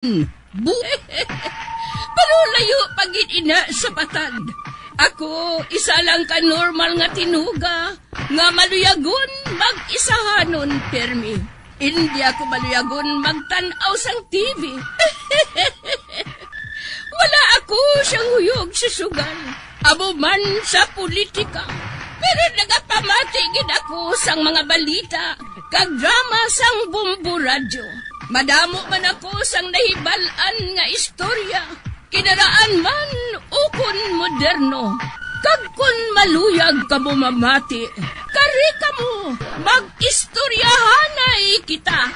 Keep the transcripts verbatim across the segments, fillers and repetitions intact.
Bu-, Pero layo pa gid ina sa patag. Ako, isa lang ka normal nga tinuga nga maluyagon mag-isahanon pirmi. Hindi ako maluyagon magtan-aw sang T V. Wala ako siyang huyog sa sugal. Amo man sa politika. Pero nagapamati gid ako sang mga balita kag drama sang Bombo Radyo. Madamo man ako sang nahibal-an nga istorya, kinaraan man ukon moderno. Kag kon maluyag kamo mamati, kari kamo, mag-istoryahanay kita.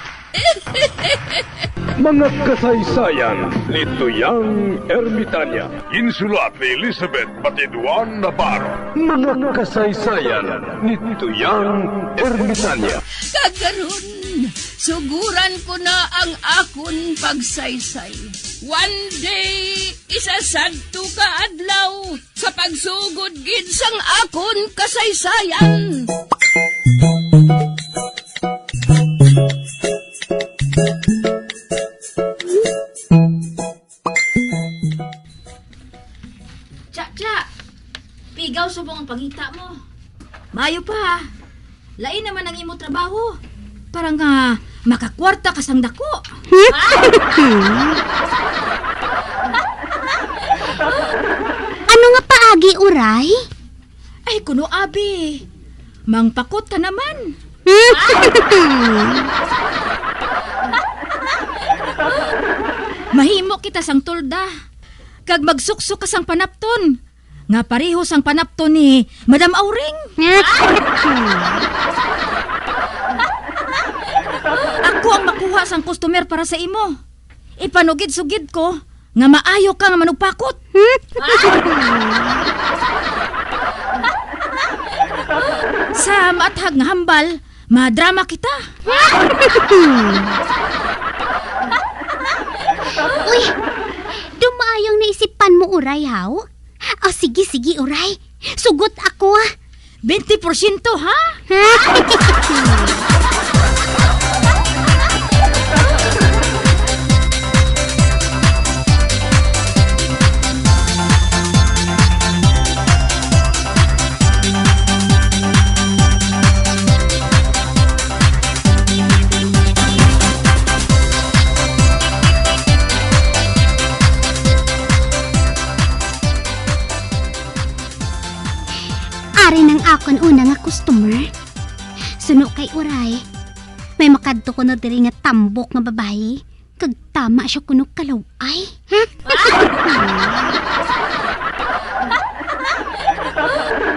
Mga kasaysayan ni Tuyang Ermitanya. Ginsulat ni Elizabeth Batiduan Navarro. Mga kasaysayan ni Tuyang Ermitanya. Kag karon, suguran ko na ang akon pagsaysay. One day, isa sadto ka adlaw, sa pagsugod gid sang akon kasaysayan. Cha, cha! Pigaw subong ang pangita mo. Maayo pa, lain naman ang imo trabaho. Para nga makakwarta ka sang dako. Ano nga paagi, Uray? Ay, kuno abi. Mangpakot ka naman. Mahimo kita sang tolda, kag magsuksok ka sang panapton, nga pareho sang panapton ni Madam Auring. Ako ang makuha sang customer para sa imo. Ipanugid-sugid ko nga maayo ka nga manugpakot. Sa maathag nga hambal, madrama kita. Uy, dumaayo ang naisipan mo, Uray, haw? O, sige, sige, Uray. Sugot ako, ah. Twenty porsyento, ha? Ari nang akon una nga customer. Suno kay Uray, may makadto kuno diri nga tambok nga babayi, kag tama siya kuno kalaw-ay.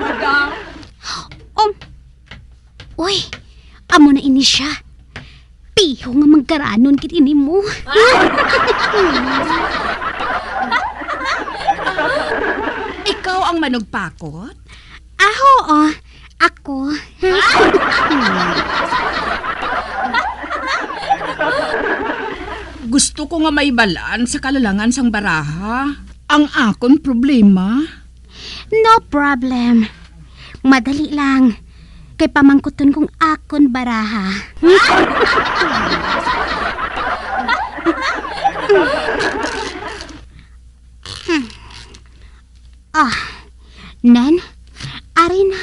Madam. Um, uy, amo na ini siya. Piho nga manggaranon gid ini mo. Ikaw ang manugpakot? Ah, oo. Ako. Gusto ko nga maibalaan sa kalalangan sang baraha ang akon problema. No problem. Madali lang. Kay pamangkuton kong akon baraha. Ah, nan, ari na.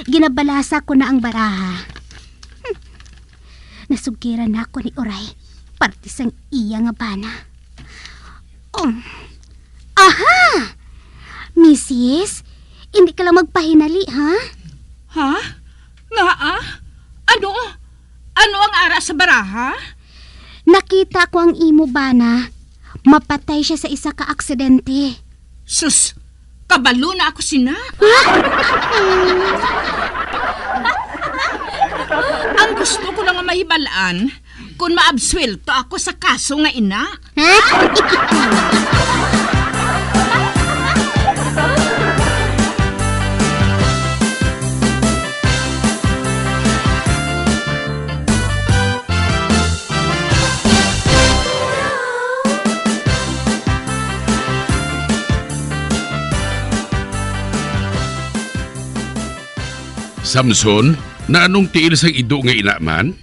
Ginabalasa ko na ang baraha. Hmm. Nasugiran na ako ni Uray, parte sang iya nga bana. Um. Aha! Misis, hindi ka lang magpahinali, ha? Ha? Ngaa? Ano? Ano ang ara sa baraha? Nakita ko ang imo bana. Mapatay siya sa isa ka aksidente. Sus, kabalo na ako sina. Ang gusto ko lang nga mahibalaan kung maabsuwelto ako sa kaso nga ina. Samson, naanong tiil sang ido nga ina man?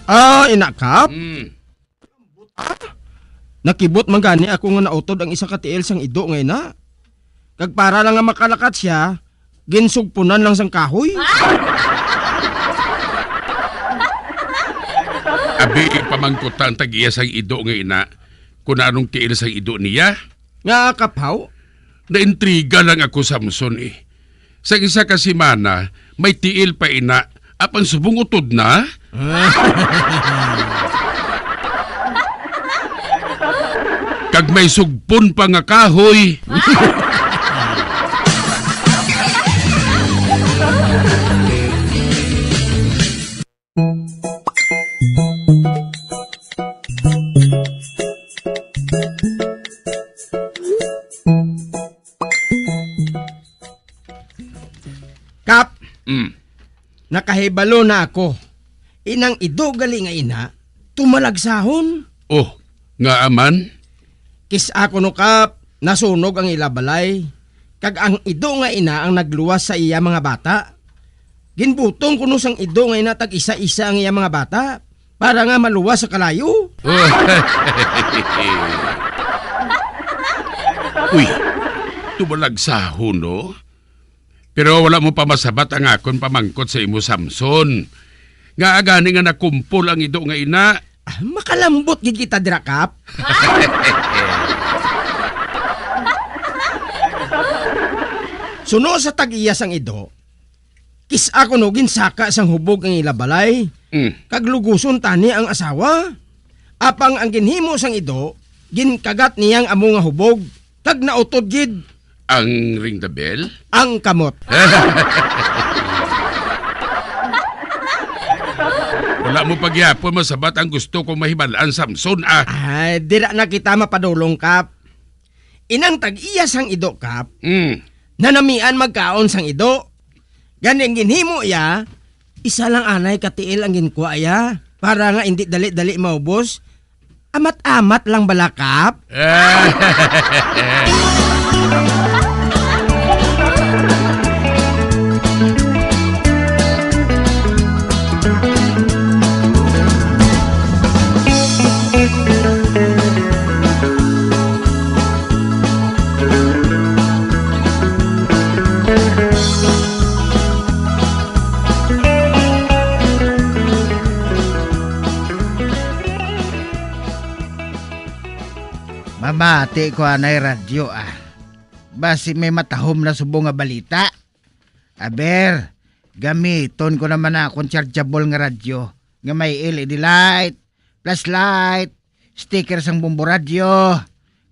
Ah, ina, Kap? Hmm. Ah, Nakibot man gani ako nga nautod ang isa ka tiil sang ido nga ina. Kag para lang nga makalakat sia, ginsugpunan lang sang kahoy. Abi, pamangkuta ang tag-iya sang ido nga ina, kung anong tiil sang ido niya. Nga, Kap, haw? Naintriga lang ako, Samson, eh. Sa isa ka semana, may tiil pa ina, apang subong utod na. Kag may sugpon pa nga kahoy. Kap, Mm. nakahibalo na ako. Inang ido gali nga ina, tumalagsahon. Oh, nga aman? Kis-a kuno, Kap, nasunog ang ila balay, kag ang ido nga ina ang nagluwas sa iya mga bata. Ginbutong kuno sang ido nga ina tag isa-isa ang iya mga bata para nga maluwas sa kalayo. Uy, tumalagsahon, no? Pero wala mo pa masabat ang akon pamangkot sa imo, Samson. Ngaa gani nga nakumpol ang ido nga ina? Ah, makalambot gid kita dira, Kap. Suno sa tag-iya sang ido, kis-a kuno ginsaka sang hubog ang ila balay, Mm. kag luguson tani ang asawa. Apang ang ginhimo sang ido, ginkagat niya ang amo nga hubog, kag nautod gid. Ang ring the bell? Ang kamot. Wala mo pa gihapon masabat ang gusto kong mahibal-an, Samson, ah. Ay, dira na kita mapadulong, Kap. Inang tag-iya sang ido, Kap, Mm. nanamian magkaon sang ido. Gani ang ginhimo iya, isa lang anay ka tiil ang ginkwa iya, para nga indi dali-dali maubos. Amat-amat lang bala, Kap. Mamati ko anay radyo, ah. Basi may matahom na subong nga balita. Aber, gamiton ko naman na akong chargeable nga radyo nga may L E D light, flashlight, sticker sang Bombo Radyo,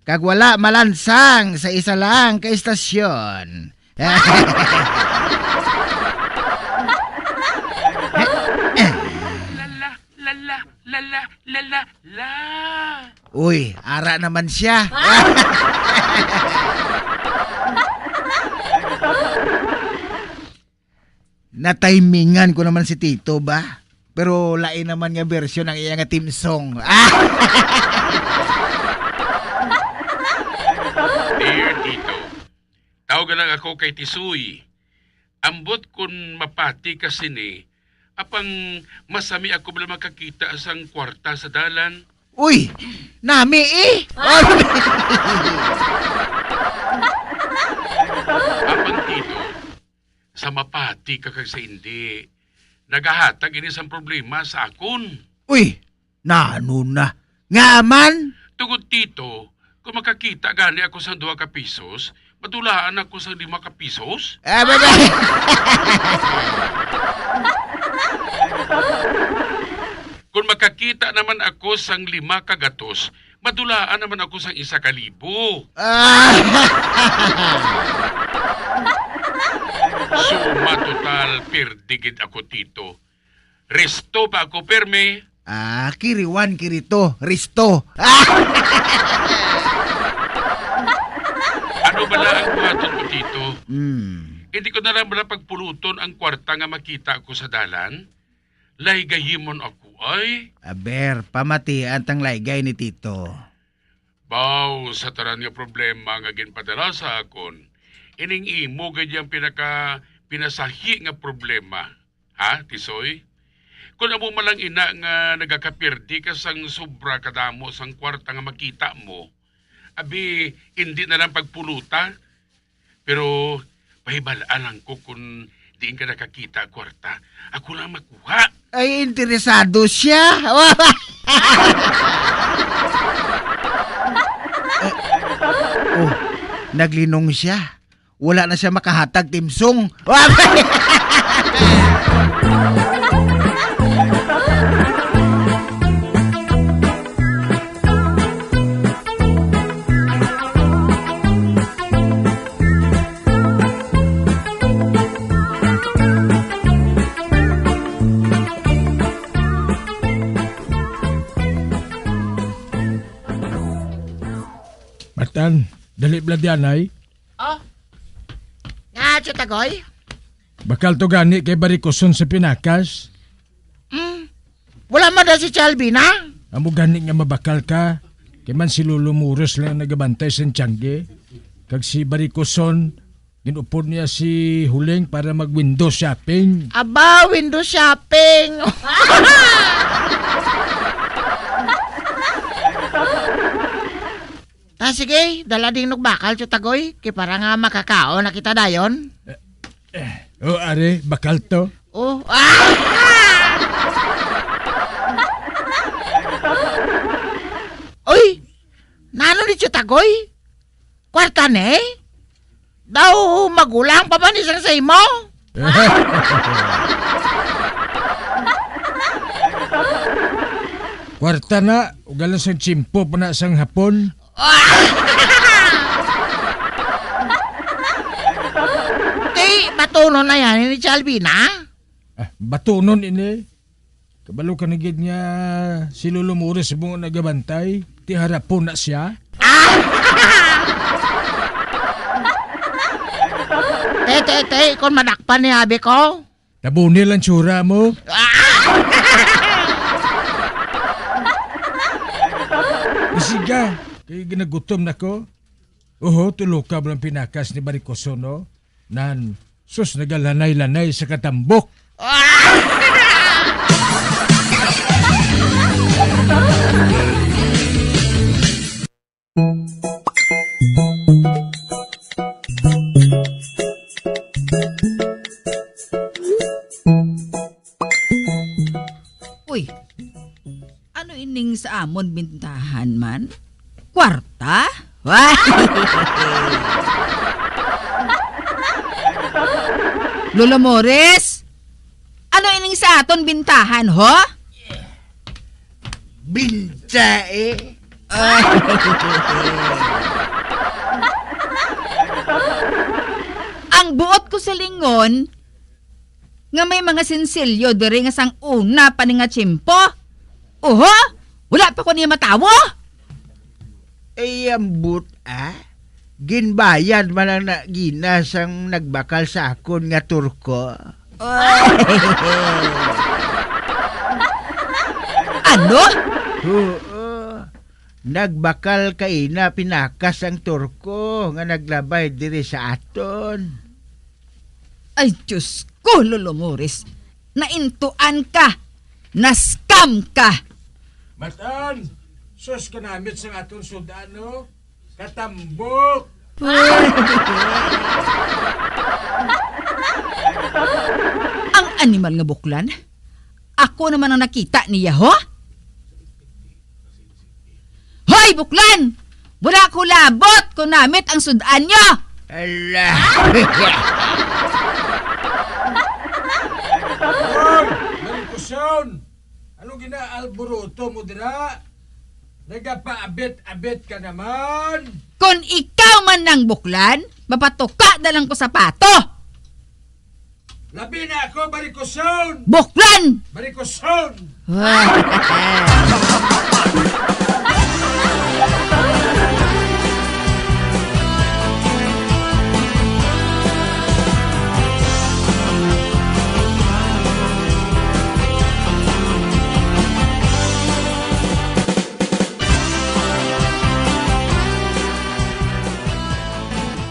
kag wala malansang sa isa lang ka istasyon. Lala, lala, lala, lala, la. Uy, ara naman siya. Natimingan ko naman si Tito ba? Pero lain naman nga bersyon ang iya nga theme song. Dear Tito, tawag lang ako kay Tisoy. Ambot kun mapati ka sini, apang masami ako bala makakita sang kwarta sa dalan. Uy, nami eh! Apang Tito, sa mapati ka kag sa indi, nagahatag ini sang problema sa akon. Uy, nano na? Nga man? Tungod, Tito, kung makakita gani ako sang duha ka pisos, madulaan ako sang lima ka pisos. Ah, bebe! Kung makakita naman ako sang lima ka gatos, madulaan naman ako sang isa ka libo. Ah! Suma total, pirdi gid ako, Tito. Resto pa ako, pirmi. Ah, kiriwan, kirito, resto. Ano bala ang buhaton ko, Tito? Hmm. Hindi ko na lang bala pagpuluton ang kwarta nga makita ko sa dalan? Laygayi man ako, ay. Aber, pamatian tang laygay ni Tito. Baw, sa tanan nga problema nga ginpadala sa akon, ining imo gid yang pinaka pinasahi nga problema, ha, Tisoy? Kon amo man lang ina nga nagakapirdi ka sang sobra kadamo sang kwarta nga makita mo, abi, indi na lang pagpuluta. Pero pahibal-an lang ko kon diin ka nakakita kwarta. Ako lang makuha. Ay, interesado siya. Oh, naglinong siya. Wala na siya makahatag, Timsong. Matan, dali bala dianay. Oh. Nga, Tiyutagoy? Bakal to gani kay barikuson sa pinakas. Hmm. Wala man daw si Chalvina? Amo gani nga mabakal ka. Kay man si Lolo Muros lang nagabantay sa tiyangge. Kag si barikuson, ginupod niya si Huling para mag-window shopping. Aba, window shopping! Ta, sige, dala ding nug bakal, Tiyutagoy, kay para nga makakaon na kita dayon. Eh, eh, oh, are, bakal to. Oh. Ah! Uy, nano ni Tiyutagoy? Kwarta ni? Daw magulang pa ba ni sang sa imo? Kwarta na, ugalan sang tiyempo pa na sang hapon. Ti, batunon na yan ni Chalvina? Ah, batunon ini. Kabalo ka na gid nga si Lolo Morris mo nagabantay, ti harapon na siya. Te, te, te, kon madakpan ni abi ko. Tabuni lang tsura mo. Isiga, kay ginagutom na ko. Oho, tulo ka lang pinakas ni Barikoso, no? Nan, sus, nagalanay-lanay sa katambok. Uy, ano ining sa amon bintahan man? Kwarta? Lolo Morris, ano ining sa aton bintahan, ho? Binta, eh. Ang buot ko silingon, nga may mga sinsilyo diri nga sang una pa ni nga tiyempo. Oho, wala pa ko niya matawo. Ay, ambot, ah. Ginbayad man ang na, gina sang nagbakal sa akon nga turko. Ano? Oo. Nagbakal kaina pinakas ang turko nga naglabay diri sa aton. Ay, Diyos ko, Lolo Morris. Naintuan ka. Na-scam ka. Matan, sus, kanamit sang aton sud-an, no? Katambok. Ang animal nga buklan. Ako naman ang nakita niya, ho? Hoy, buklan! Wala ko labot kung namit ang sud-an nyo! Ala! Hoy, Maricosyon! Ano gina-alboroto mo dira? Nagapaabit-abit ka naman! Kung ikaw man ang buklan, mapatuka na lang ko sapato! Labi na ako, Barikoson! Buklan! Barikoson!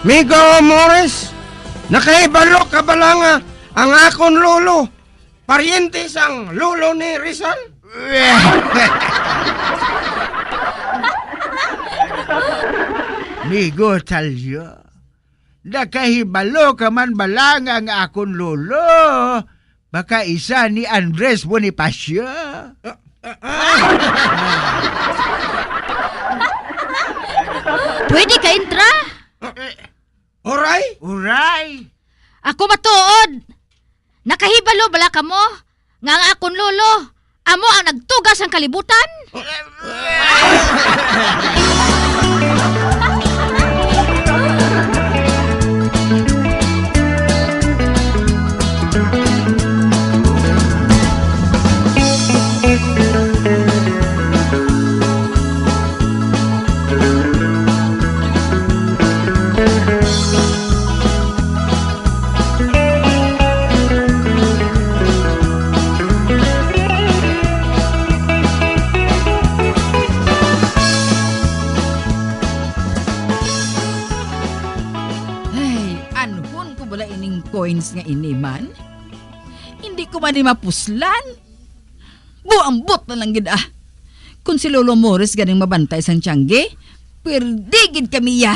Migo Morris, nakahibalo ka bala nga ang akon lolo Paryente sang lolo ni Rizal? Migo Talyo, nakahibalo ka man bala nga ang akon lolo baka isa ni Andres Bonifacio? Pwede ka, Intra? Oray? Uray! Ako matuod! Nakahibalo bala kamo nga ang akon lolo amo ang nagtuga sang kalibutan? Ay, anhon ko bala ining coins nga ini man? Hindi ko man ni mapuslan. Buambot na lang gid, ah. Kung si Lolo Morris ganing mabantay sang tiyangge, pwerte gid kami, ya.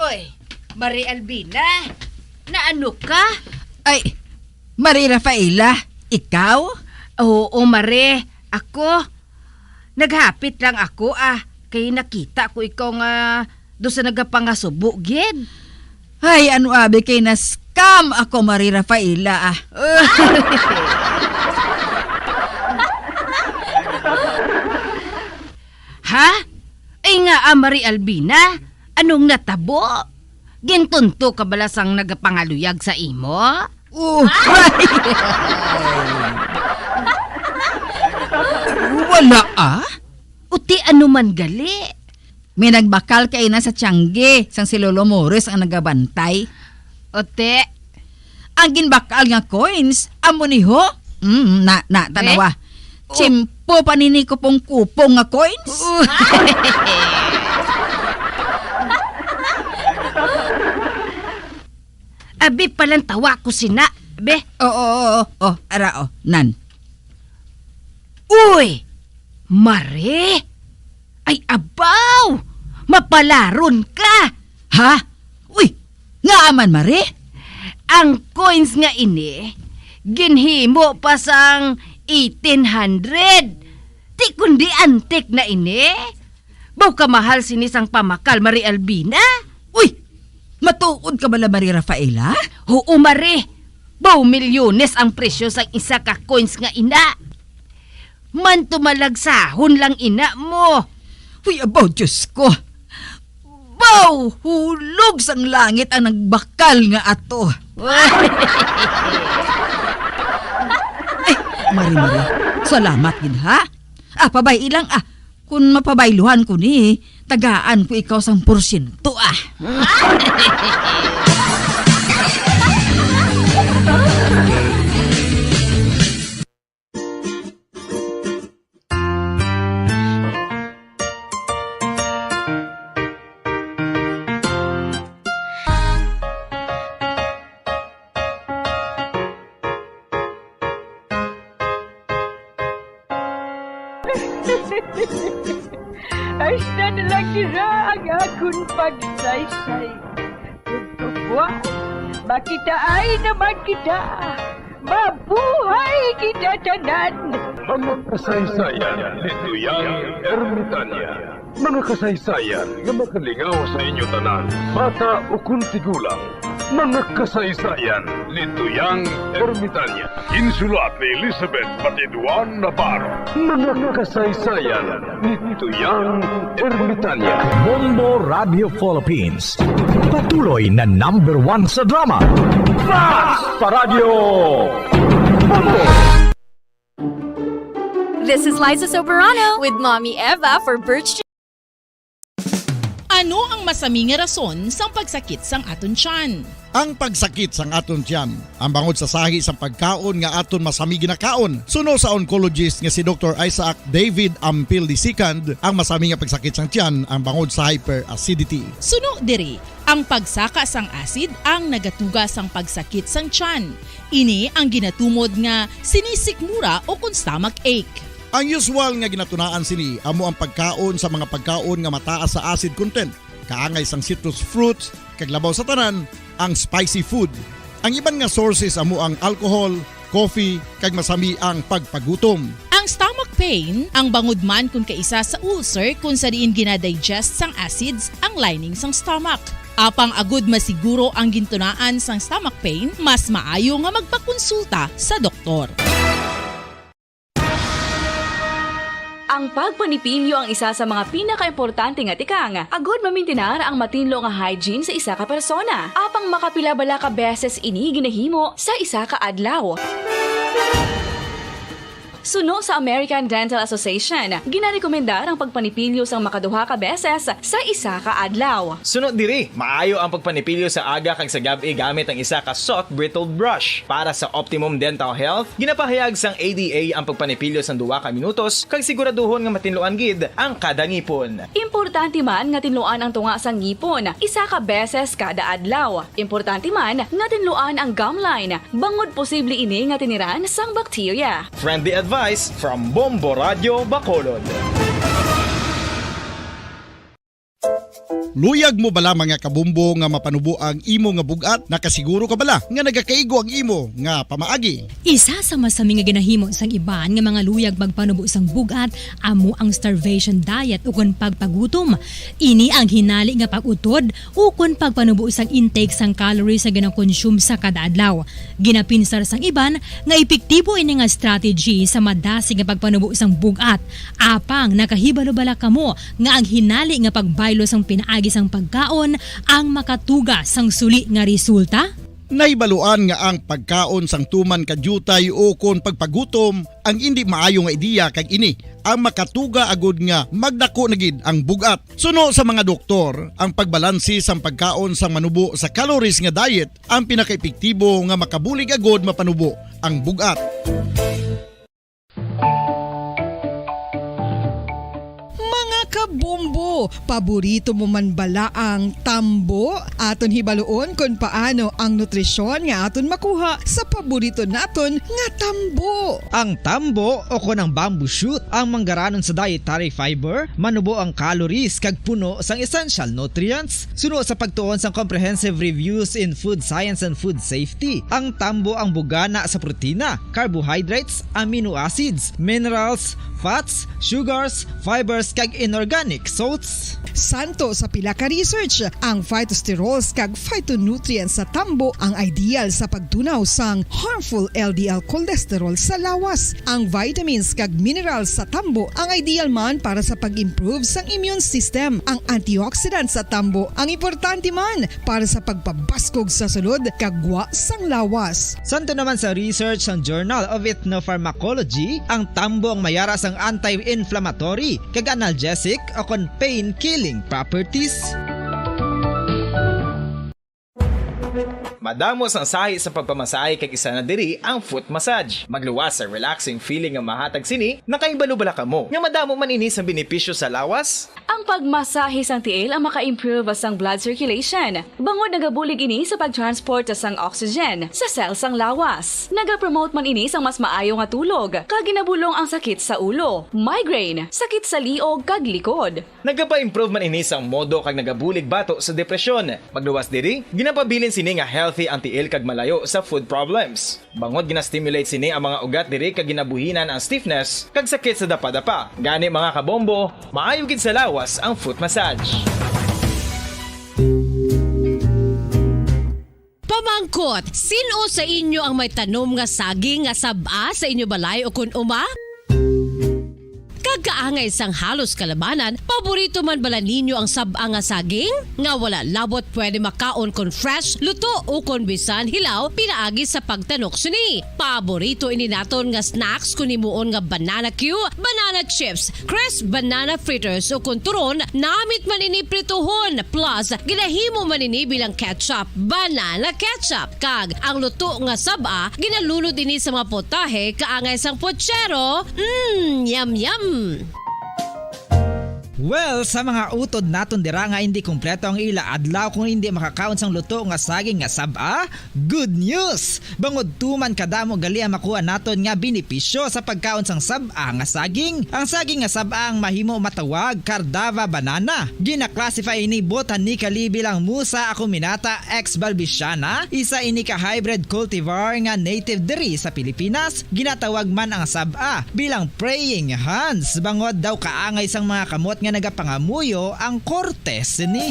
Oy, Mare Albina, naano ka? Ay, Mare Rafaela, ikaw? Oo, Mare, ako. Naghapit lang ako, ah, kay nakita ko ikaw nga do sa nagapangasubo gid. Ay, ano abi kay na-scam ako, Mare Rafaela, ah. Ha? Ay nga, ah, Mare Albina, anong natabo? Gintunto ka bala sang nagapangaluyag sa imo? Oh, wala, ah. Uti, ano man gali? May nagbakal kay na sa tiyangge sang si Lolo Morris ang nagabantay. Uti, Ang ginbakal nga coins, amo ni ho. Mm, na, na, tanawa. Tsimpo pa nini kupong-kupong nga coins. Abi, palantawa ko sina, be. Oo, oo, oo. Oh, ara, oh, nan. Uy! Mare! Ay, abaw! Mapalaron ka! Ha? Uy, nga man, Mare? Ang coins nga ini, ginhimo pa sang eighteen hundred. Ti kundi antik na ini. Baw kamahal sini sang pamakal, Mare Albina. Uy, matuod ka bala, Mare Rafaela? Oo, Mare. Baw milyones ang presyo sang isa ka coins nga ina. Man tumalagsahon lang ina mo. Uy, abaw, Diyos ko. Baw, hulog sang langit ang nagbakal nga ato. Eh, Mare, Mare, salamat gid, ha? Ah, pabay-i lang, ah. Kun mapabayluhan ko ni, tagaan ko ikaw sang porsyento, ah. Hasta na lang dira ang akon pagsaysay. Ug buwas, makitaay naman kita. Mabuhay kita tanan! Mga kasaysayan ni Tuyang Ermitanya. Mga kasaysayan nga makalingaw sa inyo tanan, bata ukon tigulang. Mga kasaysayan ni Tuyang Ermitanya. Insulat ni Elizabeth Batidwan Navarro. Mga kasaysayan ni Tuyang Ermitanya. Bombo Radio Philippines. Patuloy na number one sa drama. Fast pa Radyo Bombo! This is Liza Soberano with Mommy Eva for Birch Ano ang masami nga rason sang pagsakit sang aton tiyan? Ang pagsakit sang aton tiyan, ang bangod sa sahi sang pagkaon nga aton masami ginakaon. Suno sa oncologist nga si Doktor Isaac David Ampil the second, ang masami nga pagsakit sang tiyan ang bangod sa hyperacidity. Suno diri, ang pagsaka sang acid ang nagatuga sang pagsakit sang tiyan. Ini ang ginatumod nga sinisikmura o kon stomach ache. Ang usual nga ginatunaan sini amo ang pagkaon sa mga pagkaon nga mataas sa acid content, kaangay sang citrus fruits, kag labaw sa tanan, ang spicy food. Ang iban nga sources amo ang alcohol, coffee, kag masami ang pagpagutom. Ang stomach pain, ang bangod man kon kaisa sa ulcer kon sa diin ginadigest sang acids ang lining sang stomach. Apang agud masiguro ang gintunaan sang stomach pain, mas maayo nga magpakonsulta sa doktor. Ang pagpanipilyo ang isa sa mga pinakaimportante nga tikang agud mamintinar ang matinlo nga hygiene sa isa ka persona. Apang makapila bala ka beses ini ginahimo sa isa ka adlaw? Suno sa American Dental Association, ginarekomendar ang pagpanipilyo sang makaduha ka beses sa isa ka adlaw. Suno diri, maayo ang pagpanipilyo sa aga kag sa gab-i gamit ang isa ka soft bristled brush. Para sa optimum dental health, ginapahayag sang A D A ang pagpanipilyo sang duha ka minutos kag siguraduhon nga matinluan gid ang kada ngipon. Importante man nga tinluan ang tunga sang ngipon isa ka beses kada adlaw. Importante man nga tinluan ang gum line, bangod posible ini nga tiniran sang bakterya. Friendly advice from Bombo Radio Bacolod. Luyag mo bala, mga kabombo, nga mapanubo ang imo nga bug-at? Nakasiguro ka bala nga nagakaigo ang imo nga pamaagi? Isa sa masami nga ginahimo sang iban nga mga luyag magpanubo sang bug-at amo ang starvation diet ukon pagpagutom. Ini ang hinali nga pag-utod ukon pagpanubo sang intake sang calories nga ginakonsume sa kada adlaw. Ginapinsar sang iban nga epektibo ini nga strategy sa madasig nga pagpanubo sang bug-at. Apang nakahibalo bala kamo nga ang hinali nga pagbaylo sang pinaagi sang pagkaon ang makatuga sang suli nga resulta? Nahibaluan nga ang pagkaon sang tuman ka diutay ukon pagpagutom ang indi maayo nga ideya, kag ini ang makatuga agud nga magdako na gid ang bug-at. Suno sa mga doktor, ang pagbalanse sang pagkaon sang manubo sa calories nga diet ang pinakaepektibo nga makabulig agud mapanubo ang bug-at. Mga kabombo, paborito mo man bala ang tambo? Aton hibaluon kon paano ang nutrisyon nga aton makuha sa paborito naton nga tambo. Ang tambo, o kon ang bamboo shoot, ang manggaranon sa dietary fiber, manubo ang calories kag puno sang essential nutrients. Suno sa pagtuon sang Comprehensive Reviews in Food Science and Food Safety, ang tambo ang bugana sa protina, carbohydrates, amino acids, minerals, fats, sugars, fibers, kag inorganic salts. Santo sa pila ka research, ang phytosterols kag phytonutrients sa tambo ang ideal sa pagtunaw sang harmful L D L cholesterol sa lawas. Ang vitamins kag minerals sa tambo ang ideal man para sa pag-improve sang immune system. Ang antioxidant sa tambo ang importante man para sa pagpabaskog sa sulod kag gwa sang lawas. Santo naman sa research sang Journal of Ethnopharmacology, ang tambo ang may ara sang anti-inflammatory kag analgesic o kon pain-killing properties. Madamo sang sahi sa pagpamasahe, kag isa na diri ang foot massage. Magluwas sa relaxing feeling nga mahatag sini. Nakahibalo bala kamo nga madamo man ini sang benepisyo sa lawas? Ang pagmasahe sang tiil ang maka-improve sang blood circulation, bangod nagabulig ini sa pag-transport sang oxygen sa cell sang lawas. Nagapromote man ini sang mas maayo nga tulog, kag ginabulong ang sakit sa ulo, migraine, sakit sa liog kag likod. Nagapa-improve man ini sang modo kag nagabulig bato sa depresyon. Magluwas diri, ginapabilin sini nga healthy ang tiil kag malayo sa food problems. Bangod gina-stimulate sini ang mga ugat diri kag ginabuhinan ang stiffness kag sakit sa dapadapa. Gani, mga kabombo, maayo gid sa lawas ang foot massage. Pamangkot, sin-o sa inyo ang may tanom nga saging nga sab-a sa inyo balay o kon uma? Pagkaangay sang halos kalabanan, paborito man bala ninyo ang sab-a nga saging? Nga wala labot pwede makaon kon fresh, luto, o kon bisan hilaw pinaagi sa pagtanok sini. Paborito ini naton nga snacks kon himuon nga banana cue, banana chips, crisp banana fritters, o kon turon, namit man ini prituhon, plus ginahimo man ini bilang ketchup, banana ketchup, kag ang luto nga sab-a ginalunod ini sa mga potahe kaangay sang puchero. Mm, yum, yum! Well, sa mga utod naton dira nga hindi kompleto ang ila adlaw kung hindi makakaon sang luto nga saging nga sab-a, good news! Bangod tuman kadamo gali ang makuha naton nga benepisyo sa pagkaon sang sab-a nga saging. Ang saging nga sab-a ang mahimo matawag Cardava banana. Gina-classify ini botanically bilang Musa acuminata ex balbisiana, isa ini ka hybrid cultivar nga native diri sa Pilipinas. Ginatawag man ang sab-a bilang praying hands, bangod daw kaangay sang mga kamot nga nagapangamuyo ang korte sini.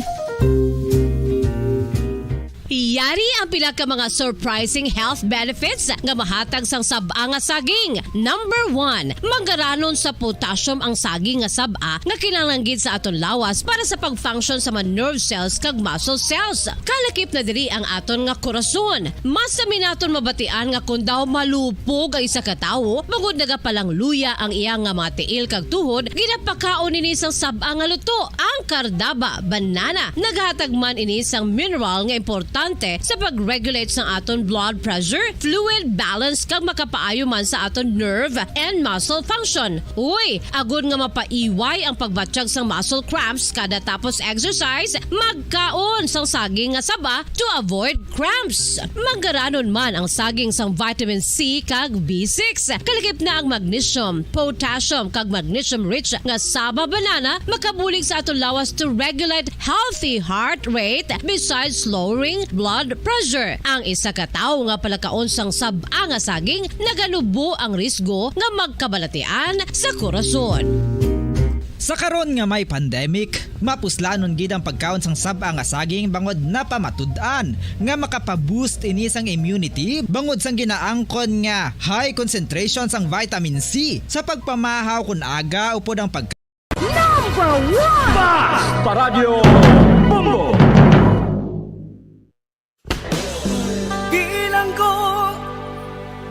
Yari ang pila ka mga surprising health benefits nga mahatag sang sab-a nga saging. Number one, manggaranon sa potassium ang saging nga sab-a nga kinahanglan gid sa aton lawas para sa pag-function sa mga nerve cells kag muscle cells. Kalakip na diri ang aton nga korason. Mas sami naton mabatian nga kon daw malupog ang isa ka tawo, bangod nagapalangluya ang iya nga mga tiil kag tuhod, ginapakaon ini sang sab-a nga luto, ang Cardava banana. Naghatag man ini sang mineral nga importante sa pag-regulate sang aton blood pressure, fluid balance, kag makapaayo man sa aton nerve and muscle function. Uy, agod nga mapaiway ang pagbatyag sang muscle cramps kada tapos exercise, magkaon sang saging nga saba to avoid cramps. Manggaranon man ang saging sang vitamin C kag B six. Kalakip na ang magnesium, potassium, kag magnesium-rich nga saba banana makabulig sa aton lawas to regulate healthy heart rate besides lowering blood pressure. Ang isa ka tawo nga palakaon sang sab-a nga saging naganubo ang risgo nga magkabalatian sa korason. Sa karon nga may pandemic, mapuslanon gid ang pagkaon sang sab-a nga saging bangod napamatud-an nga makapaboost ini sang immunity bangod sang ginaangkon nga high concentration sang vitamin C sa pagpamahaw kon aga upod ang pag Number one! Mas Paradyo Bombo! Bilanggo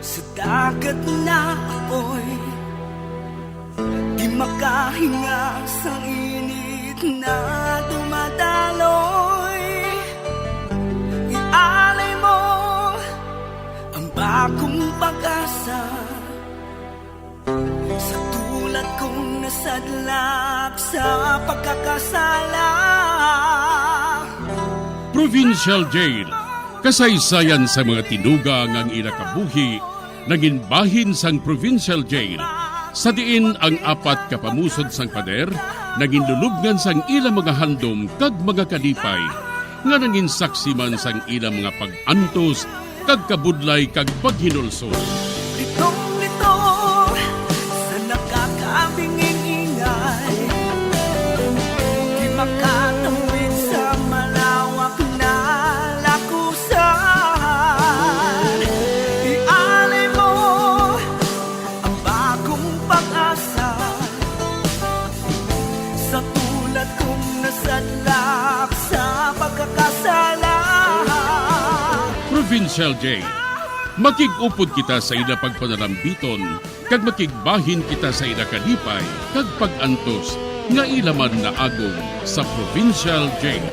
sa dagat na apoy, di makahinga sang init na dumadaloy. Ialay mo ang bagong pag-asa sa tulad kong nasadlak sa pagkakasala. Provincial Jail, kasaysayan sa mga tinuga nga ang ila kabuhi nangin bahin sang Provincial Jail, sa diin ang apat ka pamusod sang pader nangin lulubngan sang ila mga handom kag mga kalipay, nga nangin saksi man sang ila mga pag-antos kag kabudlay kag paghinulsol. Litong-lito sa nakakabinging ingay, di makatawid sa malawak na lakusan. Ialay mo ang bagong pag-asa sa tulad kong nasadlak sa pagkakasala. Provincial Jail. Makig-upod kita sa ila pagpanalambiton, kag makigbahin kita sa ila kalipay kag pag-antos nga ila man naagom sa Provincial Jail.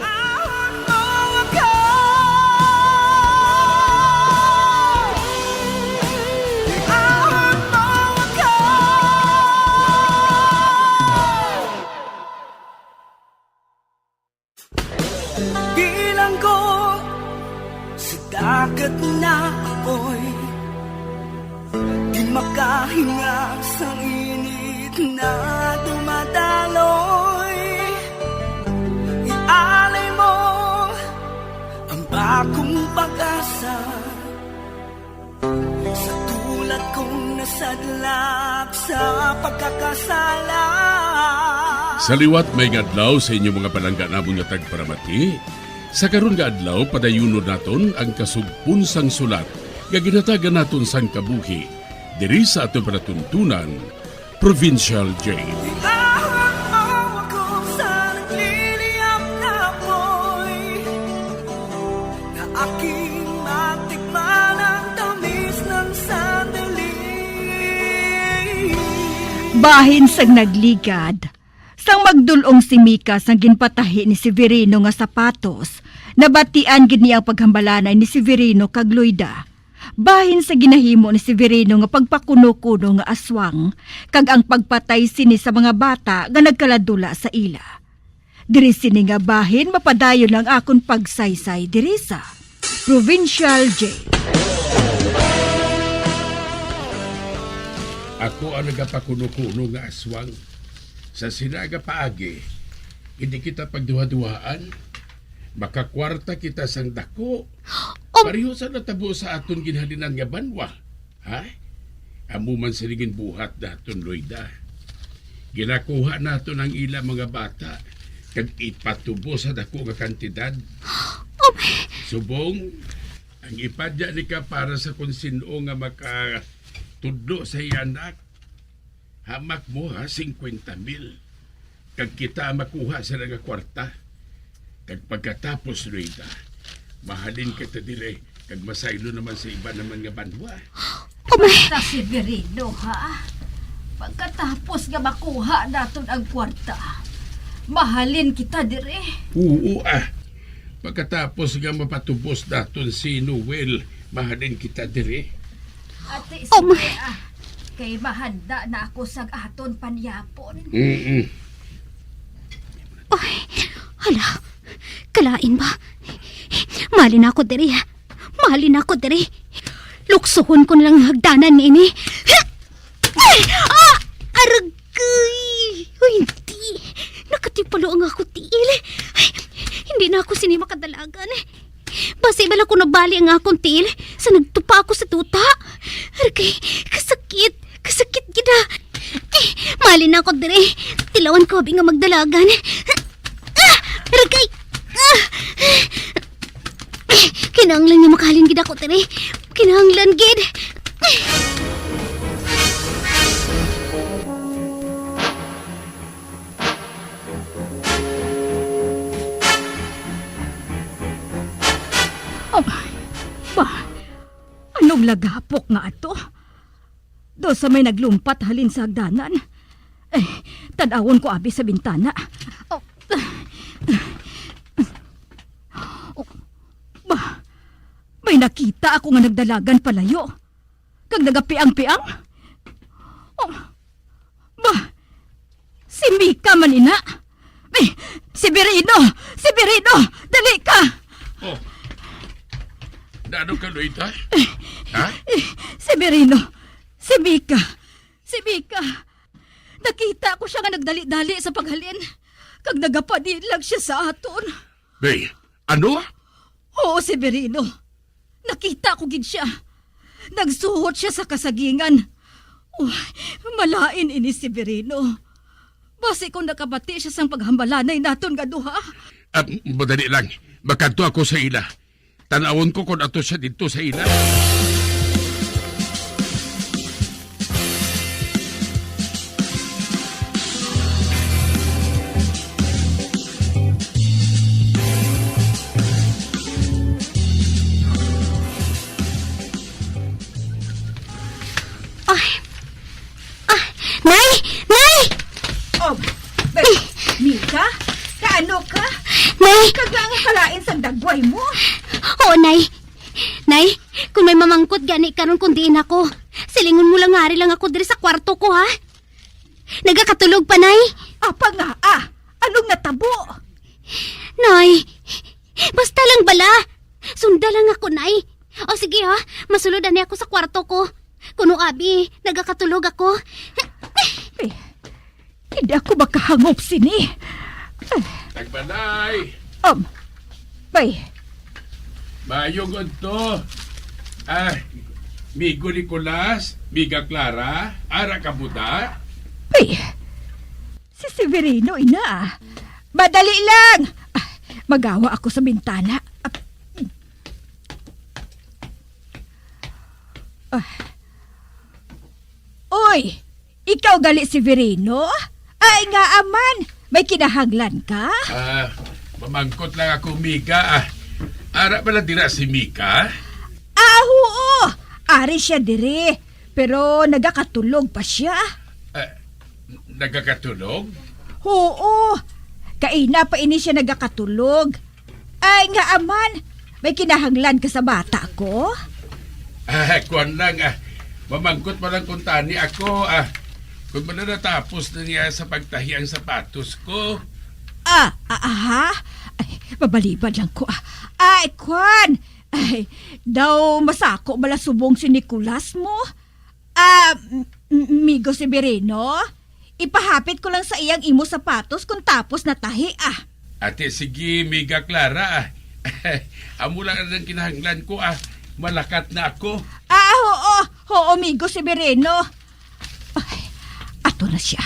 Bilanggo sa dagat na apoy, di makahinga sa init na dumadaloy. Ialay mo ang bagong pag-asa sa tulad kong nasadlak sa pagkakasala. Sa liwat, maayong adlaw sa inyo mga palangga namon nga tagparamati. Sa karon nga adlaw, padayunon naton ang kasugpon sang sulat nga ginhatagan naton sang kabuhi diri sa aton palatuntunan, Provincial Jail. Ihaw mo ako sa nagliliyab na apoy, na aking matikman ang tamis ng sandali. Bahin sang nagligad, sang magdul-ong si Mika sang ginpatahi ni Severino nga sapatos, nabatian gid niya ang paghambalanay ni Severino kag Loida. Bahin sa ginahimo ni Severino nga pagpakuno-kuno nga aswang, kag ang pagpatay sini sa mga bata nga nagkaladula sa ila. Diri sini nga bahin mapadayon ang akon pagsaysay diri sa Provincial Jail. Ako ang nagapakuno-kuno nga aswang. Sa sina nga paagi, hindi kita pagduhaduhaan. Makakwarta kita sang dako. Um, Pareho sa natabo sa aton ginhalinan nga banwa. Ha? Amo man sini ginbuhat naton, Loida. Ginakuha naton ang ila mga bata kag ipatubo sa dako nga kantidad. Oh, my. Subong, ang ipadya ni ka para sa kung sin-o nga makatudlo sa iya anak. Hamak mo, ha, singkwenta mil. Kag kita makuha sila nga kwarta. Kag pagkatapos, Loida, mahalin kita dire, kag masaylo naman sa iban naman nga banwa. Amay! Basta, Severino, ha? Pagkatapos nga makuha naton ang kwarta, mahalin kita dire. Oo, ah. Pagkatapos nga mapatubos naton si Noel, mahalin kita dire. Ate, Oh, sige, ma- ah. Kay mahanda na ako sa aton panyapon. Mm-mm. Ay, hala. Kalain ba? Mali na ako diri, ha? Mali na ako diri. Luksuhon ko na lang ang hagdanan nga ini. Ay! Ah! Aragay! Ay, hindi. Nakatipalo ang ako tiil. Ay, hindi na ako sini makadalagan. Basi bala ko nabali ang akong tiil sa nagtupa ako sa duta. Aragay, kasakit. Kasakit gid, ah. Eh, mali na ako dire. Tilawan ko abi nga magdalagan. Ah! Aragay! Ah! Eh, kinahanglan nga makahalin gid ako dire. Kinahanglan gid. Oh, ba, anong lagapok nga ato? Do sa may naglumpat halin sa hagdanan. Eh, tan-awon ko abi sa bintana. Oh. Oh, ba, may nakita ako nga nagdalagan palayo. Kag nagapiang-piang? Oh, ba, si Mika man ina. Eh, Severino! Severino! Dali ka! Oh. Naano ka, Loida? Ha? Eh, Severino! Si Mika! Si Mika! Nakita ko siya nga nagdali-dali sa paghalin. Kag nagapadilag siya sa aton. Bay, ano? Oo, Severino. Nakita ko gid siya. Nagsuhot siya sa kasagingan. Oh, malain ini si Severino. Basi kung nakabati siya sang paghambalanay naton nga duha. Ah, madali lang. Makadto ako sa ila. Tan-awon ko kung ato siya didto sa ila. Ay! Ah, Nay! Nay! Oh, Mika? Kaano ka? Nay! Kag nga nga kalain sang dagway mo? Oo, Nay. Nay, kung may mamangkot gani karon kung diin ako, silingon mo lang nga ari lang ako diri sa kwarto ko, ha? Nagakatulog pa, Nay? Apa nga, ah? Anong natabo? Nay, basta lang bala. Sunda lang ako, Nay. O sige, ha, masulod ani ako sa kwarto ko. Kuno abi, nagakatulog ako. Eh, hindi ako makahangop sini. Nagbalay! Um, bay. Maayong udto. Ah, Migo Nicolas, Miga Clara, ara ka buda? Bay, si Severino, ina. Madali lang. Ah, magawa ako sa bintana. Ah. Ah. Uy! Ikaw gali si Verino? Ay, ngaa man, may kinahanglan ka? Ah, mamangkot lang ako, Mika. Ah, ara bala dira si Mika? Ah, oo. Ari siya diri. Pero nagakatulog pa siya. Ah, nagakatulog? Oo. Kaina pa ini siya nagakatulog. Ay, ngaa man, may kinahanglan ka sa bata ko? Ah, kuwan lang, ah, mamangkot pa lang kuntani ako, ah, kung man natapos na niya sa pagtahi ang sapatos ko. Ah, ah, aha? Ay, mabalibad lang ko, ah. Ay, kwan! Ay, daw masako bala subong si Nicolas mo? Ah, m-, m-, Migo Severino, ipahapit ko lang sa iyang imo sapatos kung tapos na tahi, ah. Ate, sige, Miga Clara, ah. Amo lang ang kinahanglan ko, ah. Malakat na ako. Ah, oo, oo, Migo Severino. Ay, ato na siya.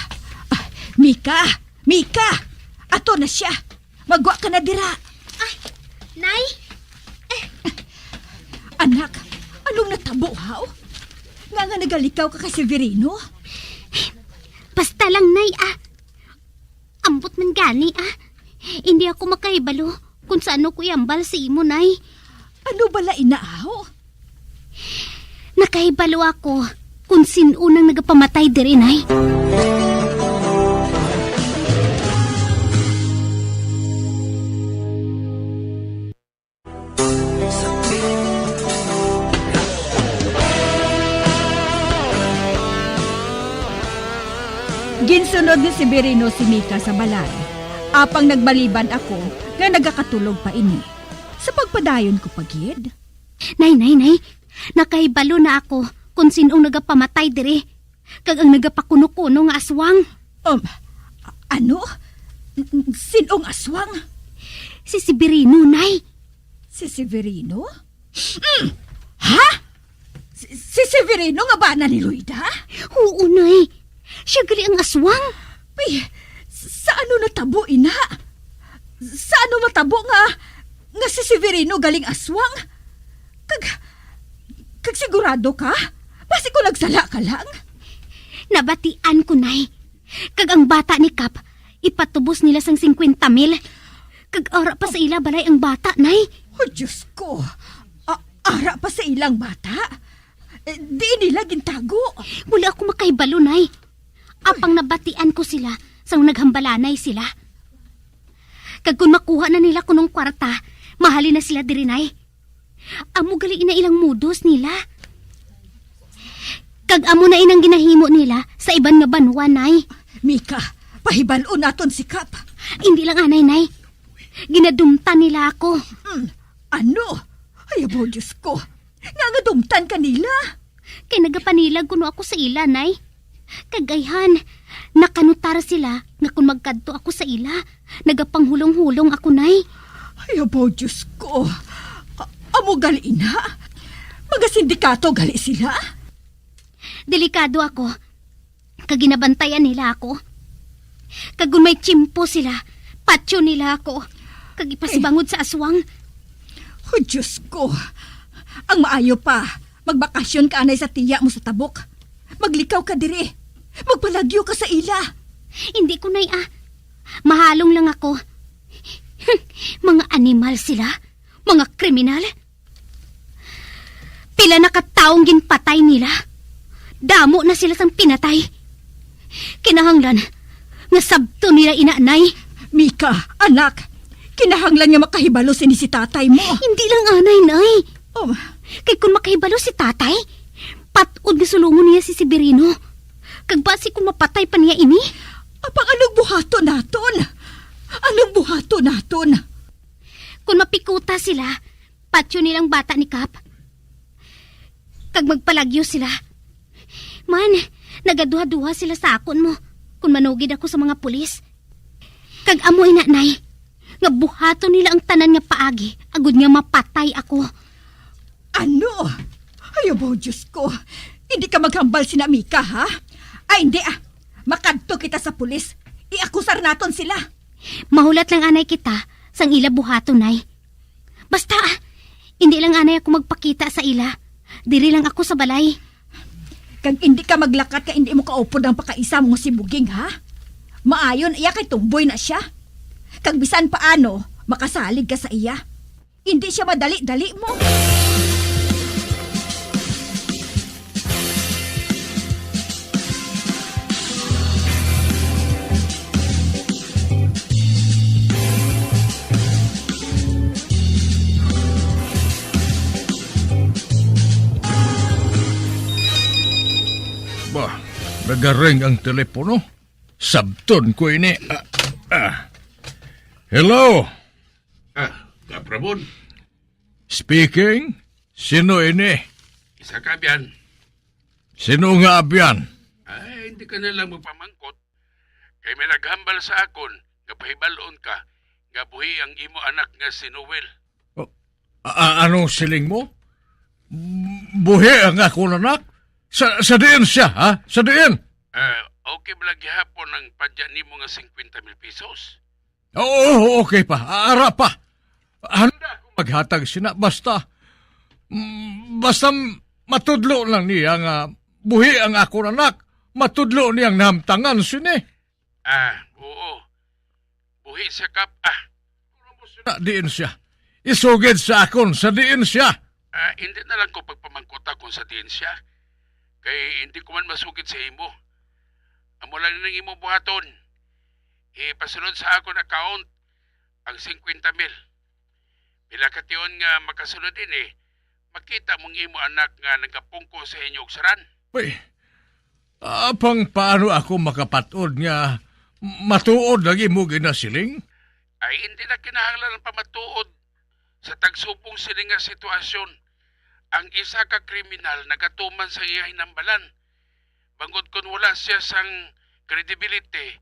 Ah, Mika, Mika, ato na siya. Magwa ka na dira. Ay, Nay! Anak, anong natabo, haw? Nga nga nagalikaw ka kay Severino? Basta lang, Nay, ah. Ambot man gani, ah. Hindi ako makahibalo kung sa ano ko ihambal sa imo, Nay. Ano bala ina, haw? Nakahibalo ako kung sin-o nang nagapamatay diri, Nay. Ginsunod ni Severino si Mika sa balay, apang nagbalibad ako nga nagakatulog pa ini. Sa pagpadayon ko pa gid. Nay, nay, nay, nakahibalo na ako kung sin-ong nagapamatay diri, kag ang nagapakuno-kuno nga aswang. Um, a-, ano? N-, n-, sin-ong aswang? Si Severino, Nay. Si Severino? Mm. Ha? Si, si Severino nga bana ni Loida? Oo, Nay. Siya gali ang aswang. Ay, sa ano natabo ina? Sa ano matabo nga, nga si Severino galing aswang? Kag, kag sigurado ka? Basi ko nagsala ka lang? Nabatian ko, Nay. Kag ang bata ni Kap, ipatubos nila sang singkwenta mil. Kag ara pa sa ila balay ang bata, Nay. Oh, Diyos ko. A-, ara pa sa ilang bata? Eh, di nila gintago? Wala ako makahibalo, Nay. Apang nabatian ko sila sang naghambalanay sila. Kag kung makuha na nila kunong kwarta, mahalin na sila diri, Nay. Amo gali ina ilang modus nila. Kag amo na inang ginahimo nila sa iban nga banwa, Nay. Mika, pahibal-on naton si Kap. Hindi lang anay, Nay. Ginadumtan nila ako. Hmm, ano? Ay, abaw, Diyos ko. Nga nga dumtan ka nila? Kay nagapanilag kuno ako sa ila, Nay. Kag ayhan, nakanutar sila nga kon magkadto ako sa ila, nagapanghulong-hulong ako, Nay. Ay, abaw, Diyos ko. A-, amo gali ina? Mga sindikato gali sila? Delikado ako. Kag ginabantayan nila ako. Kag kon may tiyempo sila, patyo nila ako, kag ipasibangod sa aswang. Oh, Diyos ko! Ang maayo pa, magbakasyon ka anay sa tiya mo sa tabok. Maglikaw ka diri. Magpalagyo ka sa ila. Hindi ko, Nay, ah. Mahalong lang ako. Mga animal sila. Mga kriminal. Pila na ka tawo ang ginpatay nila? Damo na sila sang pinatay. Kinahanglan nga sabton nila ina, Nay. Mika, anak, kinahanglan nga makahibalo sini si tatay mo. Hindi lang anay, Nay. Oh. Kay kung makahibalo si tatay, pat-od nga sulungon niya si Severino. Kag basi kung mapatay pa niya ini? Apang anong buhaton naton? Anong buhaton naton? Kung mapikuta sila, patyo nilang bata ni Kap. Kag magpalagyo sila. Man, nagaduha-duha sila sa akon mo kung manugid ako sa mga pulis. Kag amo ina, Nay, nga buhaton nila ang tanan nga paagi agod nga mapatay ako. Ano? Ay, abaw, Diyos ko. Hindi ka maghambal sina Mika, ha? Ay, hindi, ah. Makadto kita sa pulis. Iakusar naton sila. Mahulat lang anay kita sang ila buhaton, Nay. Basta, ah, hindi lang anay ako magpakita sa ila. Diri lang ako sa balay. Kag indi ka maglakat kay indi mo kaupod ang pakaisa mo nga si Buging, ha? Maayo na iya kay tumboy na sia. Kag bisan paano, makasalig ka sa iya. Indi sia madali-dali mo. Ba, nagaring ang telepono. Sabton ko ini. Ah, ah. Hello? Ah, Kap Ramon. Speaking. Sino ini? Isa ka abyan. Sino nga abyan? Ay, hindi ka na lang magpamangkot. Kay may naghambal sa akon nga pahibalon ka nga buhi ang imo anak nga si Noel. Oh, a-, a-, anong siling mo? Buhi ang akon anak? Sa, sa diin siya, ha? Sa diin? Ah, okay ba lang gihapon ang padya nimo nga singkwenta mil pesos? Oo, okay pa. Ara pa. Handa ako maghatag sina. Basta, mm, basta matudlo lang niya nga buhi ang akon anak. Matudlo niyang nahamtangan sini. Ah, oo. Buhi siya, Kap. Ah. Na diin siya. Isugid sa akon sa diin siya. Ah, hindi na lang ko pagpamangkota kung sa diin siya. Kay hindi ko man masugid sa imo. Amo lang ning imo buhaton. Ipasulod sa akon account ang singkwenta mil. Pila ka tion nga makasulod ini, makita mong imo anak nga nagapungko sa inyo og saran. Uy, apang paano ako makapat-od nga matuod ang imo ginasiling? Ay, hindi na kinahanglan ang pamatuod sa tagsubong sini nga sitwasyon. Ang isa ka kriminal nagatuman sa iya hinambalan. Bangod kon wala siya sang credibility,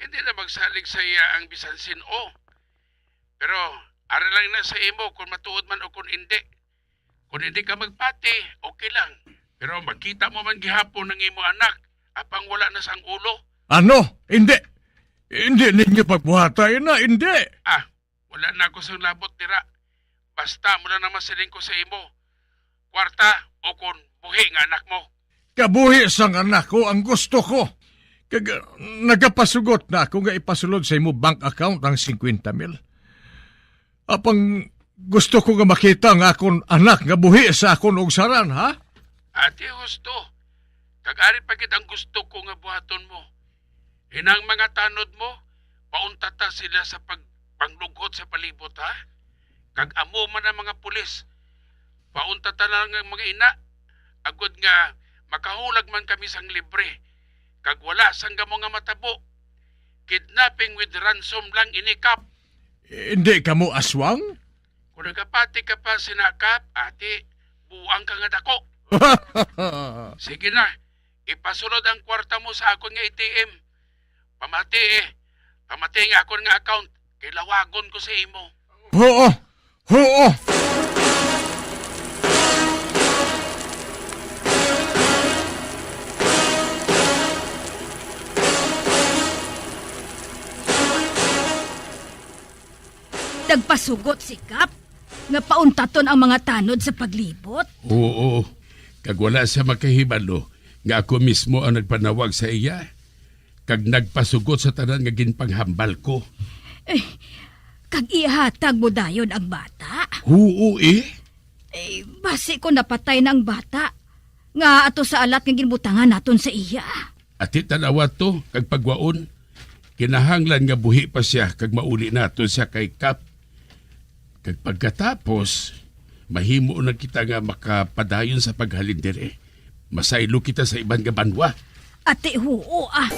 hindi na magsalig sa iya ang bisan sin-o. Pero ari lang na sa imo kung matuod man o kung indi. Kung hindi ka magpati, okay lang. Pero makita mo man gihapon ang imo anak, apang wala na sang ulo. Ano? Hindi. Hindi ninyo pagbuhata ina, hindi. Ah, wala na ako sang labot dira. Basta mo lang na masiling ko sa imo. Kwarta o kon buhi nga anak mo. Kabuhi sang anak ko ang gusto ko. Kag, ah, nagapasugot na ako nga ipasulod sa imo bank account ang singkwenta mil. Apang gusto ko nga makita ang akon anak nga buhi sa akon ugsaran, ha? Ati, husto. Kag ari pa gid ang gusto ko nga buhaton mo. Inang mga tanod mo, pauntata sila sa pagpanglughot sa palibot, ha? Kag amo man ang mga pulis, pauntata na lang ang mga ina, agod nga makahulag man kami sang libre, kag wala sang gamo nga matabo. Kidnapping with ransom lang ini, Kap. Hindi kamo aswang? Kung nagapati ka pa sina Kap, ati, buang ka nga dako. Sige na, ipasulod ang kwarta mo sa akon nga A T M. Pamati, eh. Pamati nga akon nga account. Kay lawagon ko sa imo. Oo. Oo. Nagpasugot si Kap nga pauntaton ang mga tanod sa paglibot. Oo, kag wala siya makahibalo nga ako mismo ang nagpanawag sa iya, kag nagpasugot sa tanan nga ginpanghambal ko. Eh, kag ihatag mo dayon ang bata? Oo, eh. Eh, basi ko napatay na ang bata, nga ato sa alat nga ginbutangan naton sa iya. Ati, tan-awa to, kag pagwaon. Kinahanglan nga buhi pa sia, kag mauli naton sia kay Kap. Kag pagkatapos, mahimo na kita nga makapadayon sa paghalin diri. Masaylo kita sa iban nga banwa. Ati, huo, ah.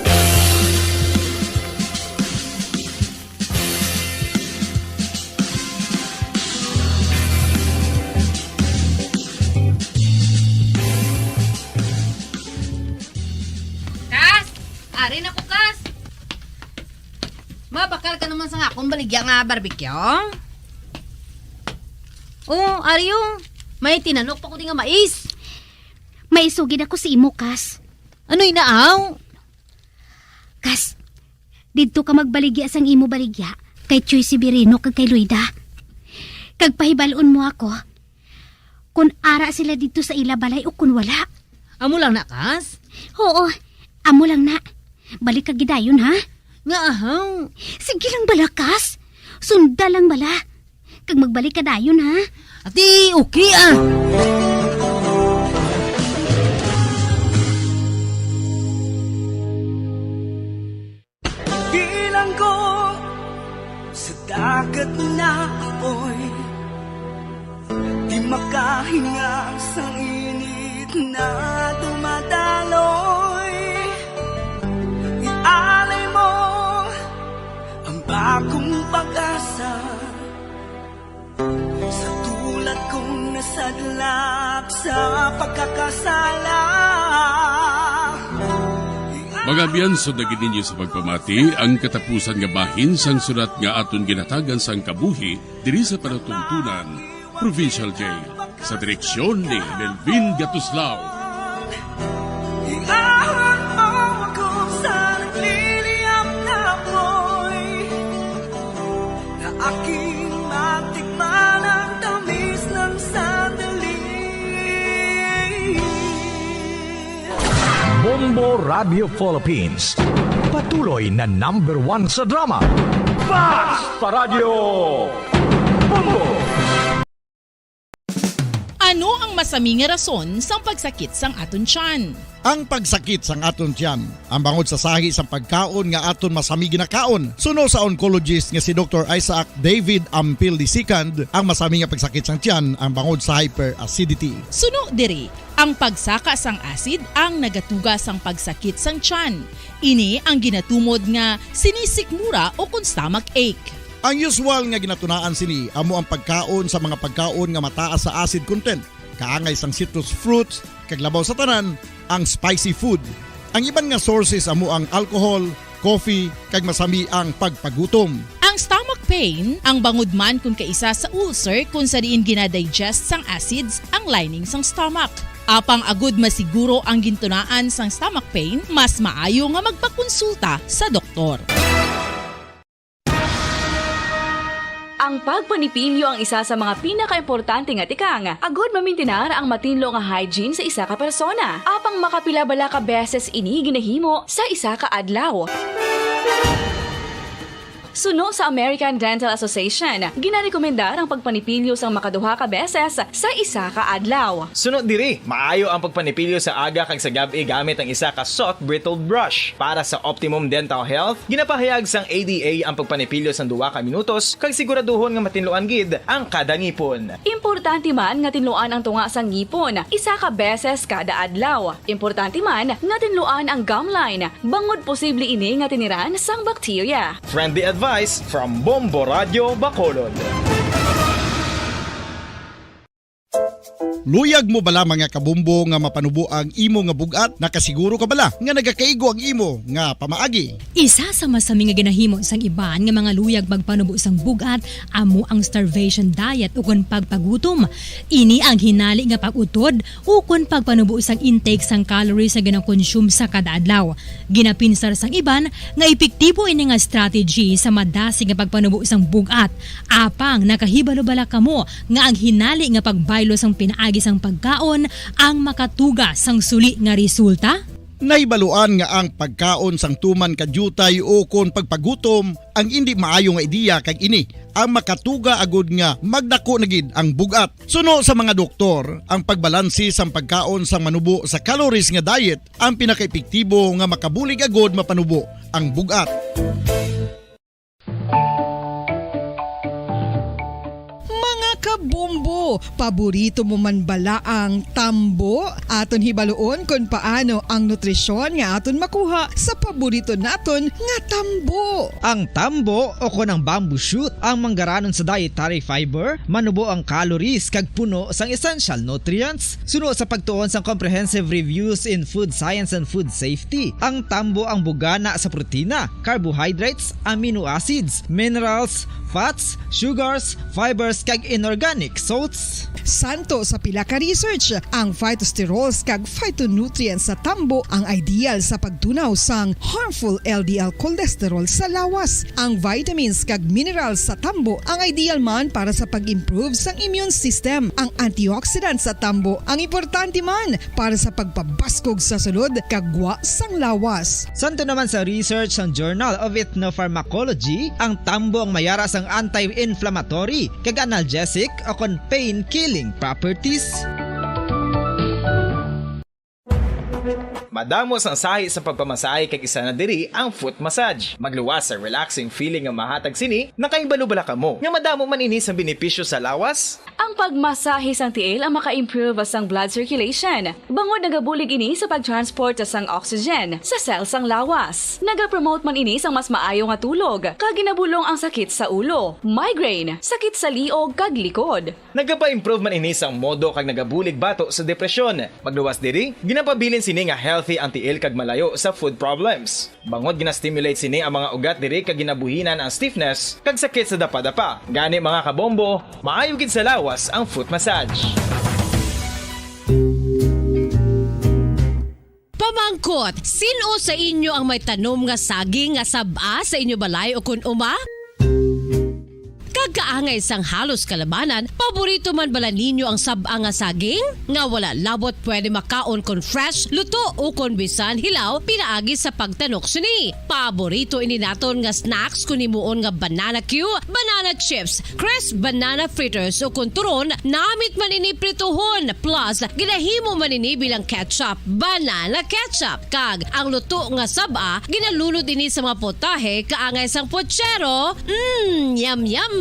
Kas! Ari na ko, Kas! Ma, bakal ka naman sa akong baligya nga barbecue? Oh, ari, oh. May tinanok pa ko di nga mais. Maisugid ako sa imo, Kas. Ano, inaaw? Kas, didto ka magbaligya sang imo baligya kay Choy Severino kag kay Loida. Kag pahibal-on mo ako kon ara sila didto sa ila balay o kon wala. Amo lang na, Kas? Oo, amo lang na. Balik ka gidayon, ha? Nga ahaw? Sige lang bala, Kas. Sunda lang bala. Kag magbalik ka dayon, ha? Ati, okay, ah. Bilanggo sa dagat na apoy, di makahinga sang init na dumadaloy. Ialay mo ang bagong pag-asa. Sa tulad kong nasadlak sa pagkakasala. Mga abyan, sundagi ninyo sa pagpamati ang katapusan nga bahin sang sulat nga aton ginatagan sang kabuhi diri sa palatuntunan, Provincial Jail, sa direksyon ni Melvin Gatuslao. Iahon mo ako sa nagliliyab na apoy. Na aking matikman ang tamis ng sandali. Bombo Radio Philippines, patuloy na number one sa drama. Basta Radyo Bombo! Ano ang masami nga rason sang pagsakit sang aton tiyan? Ang pagsakit sang aton tiyan, ang bangod sa sahi sang pagkaon nga aton masami ginakaon. Suno sa oncologist nga si Doktor Isaac David Ampil the second, ang masami nga pagsakit sang tiyan ang bangod sa hyperacidity. Suno diri, ang pagsaka sang acid ang nagatuga sang pagsakit sang tiyan. Ini ang ginatumod nga sinisikmura o kon stomach ache. Ang usual nga ginatunaan sini amo ang pagkaon sa mga pagkaon nga mataas sa acid content, kaangay sang citrus fruits, kag labaw sa tanan, ang spicy food. Ang iban nga sources amo ang alcohol, coffee, kag masami ang pagpagutom. Ang stomach pain, ang bangod man kon kaisa sa ulcer kon sa diin ginadigest sang acids ang lining sang stomach. Apang agud masiguro ang gintunaan sang stomach pain, mas maayo nga magpakonsulta sa doktor. Ang pagpanipilyo ang isa sa mga pinakaimportante nga tikang agud mamintinar ang matinlo nga hygiene sa isa ka persona. Apang makapila bala ka beses ini ginahimo sa isa ka adlaw? Suno sa American Dental Association, ginarekomendar ang pagpanipilyo sang makaduha ka beses sa isa ka adlaw. Suno diri, maayo ang pagpanipilyo sa aga kag sa gab-i gamit ang isa ka soft bristled brush. Para sa optimum dental health, ginapahayag sang A D A ang pagpanipilyo sang duha ka minutos kag siguraduhon nga matinluan gid ang kada ngipon. Importante man nga tinluan ang tunga sang ngipon isa ka beses kada adlaw. Importante man nga tinluan ang gum line, bangod posible ini nga tiniran sang bakterya. Friendly advice from Bombo Radyo Bacolod. Luyag mo bala, mga kabombo, nga mapanubo ang imo nga bug-at? Nakasiguro ka bala nga nagakaigo ang imo nga pamaagi? Isa sa masami nga ginahimo sang iban nga mga luyag magpanubo sang bug-at amo ang starvation diet ukon pagpagutom. Ini ang hinali nga pag-utod ukon pagpanubo sang intake sang calories nga ginakonsume sa kada adlaw. Ginapinsar sang iban nga epektibo ini nga strategy sa madasig nga pagpanubo sang bug-at. Apang nakahibalo bala kamo nga ang hinali nga pagbaylo sang pinaagi sang pagkaon ang makatuga sang suli nga resulta? Nahibaluan nga ang pagkaon sang tuman ka diutay ukon pagpagutom ang indi maayo nga ideya, kag ini ang makatuga agud nga magdako na gid ang bug-at. Suno sa mga doktor, ang pagbalanse sang pagkaon sang manubo sa calories nga diet ang pinakaepektibo nga makabulig agud mapanubo ang bug-at. Mga kabombo, paborito mo man bala ang tambo? Aton hibaluon kon paano ang nutrisyon nga aton makuha sa paborito naton nga tambo. Ang tambo, o kon ang bamboo shoot, ang manggaranon sa dietary fiber, manubo ang calories kag puno sang essential nutrients. Suno sa pagtuon sang comprehensive reviews in food science and food safety, ang tambo ang bugana sa protina, carbohydrates, amino acids, minerals, fats, sugars, fibers, kag inorganic salts. Santo sa pila ka research, ang phytosterols kag phytonutrients sa tambo ang ideal sa pagtunaw sang harmful L D L cholesterol sa lawas. Ang vitamins kag minerals sa tambo ang ideal man para sa pag-improve sang immune system. Ang antioxidants sa tambo ang importante man para sa pagpabaskog sa sulod kag gwa sang lawas. Santo naman sa research sang Journal of Ethnopharmacology, ang tambo ang mayara sang anti-inflammatory kag analgesic o kon pain-killing properties. Madamo sang sahi sa pagpamasahe kag isa na diri ang foot massage. Magluwas sa relaxing feeling nga mahatag sini. Nakahibalo bala kamo nga madamo man ini sang benepisyo sa lawas? Ang pagmasahe sang tiil ang maka-improve sang blood circulation, bangod nagabulig ini sa pag-transport sang oxygen sa cell sang lawas. Nagapromote man ini sang mas maayo nga tulog, kag ginabulong ang sakit sa ulo, migraine, sakit sa liog, kag likod. Nagapa-improve man ini sang modo kag nagabulig bato sa depresyon. Magluwas diri, ginapabilin sini nga healthy ang tiil kag malayo sa foot problems. Bangod gina-stimulate sini ang mga ugat diri kag ginabuhinan ang stiffness kag sakit sa dapadapa. Gani, mga kabombo, maayo gid sa lawas ang foot massage. Pamangkot, sin-o sa inyo ang may tanom nga saging nga sab-a sa inyo balay ukon uma? Kag kaangay sang halos kalabanan, paborito man bala ninyo ang sab-a nga saging? Nga wala labot pwede makaon kon fresh, luto, o kon bisan hilaw pinaagi sa pagtanok sini. Paborito ini naton nga snacks kon himuon nga banana cue, banana chips, crisp banana fritters, o kon turon, namit man ini prituhon, plus ginahimo man ini bilang ketchup, banana ketchup. Kag ang luto nga sab-a, ginalunod ini sa mga potahe kaangay sang pochero. Mm, yum, yum!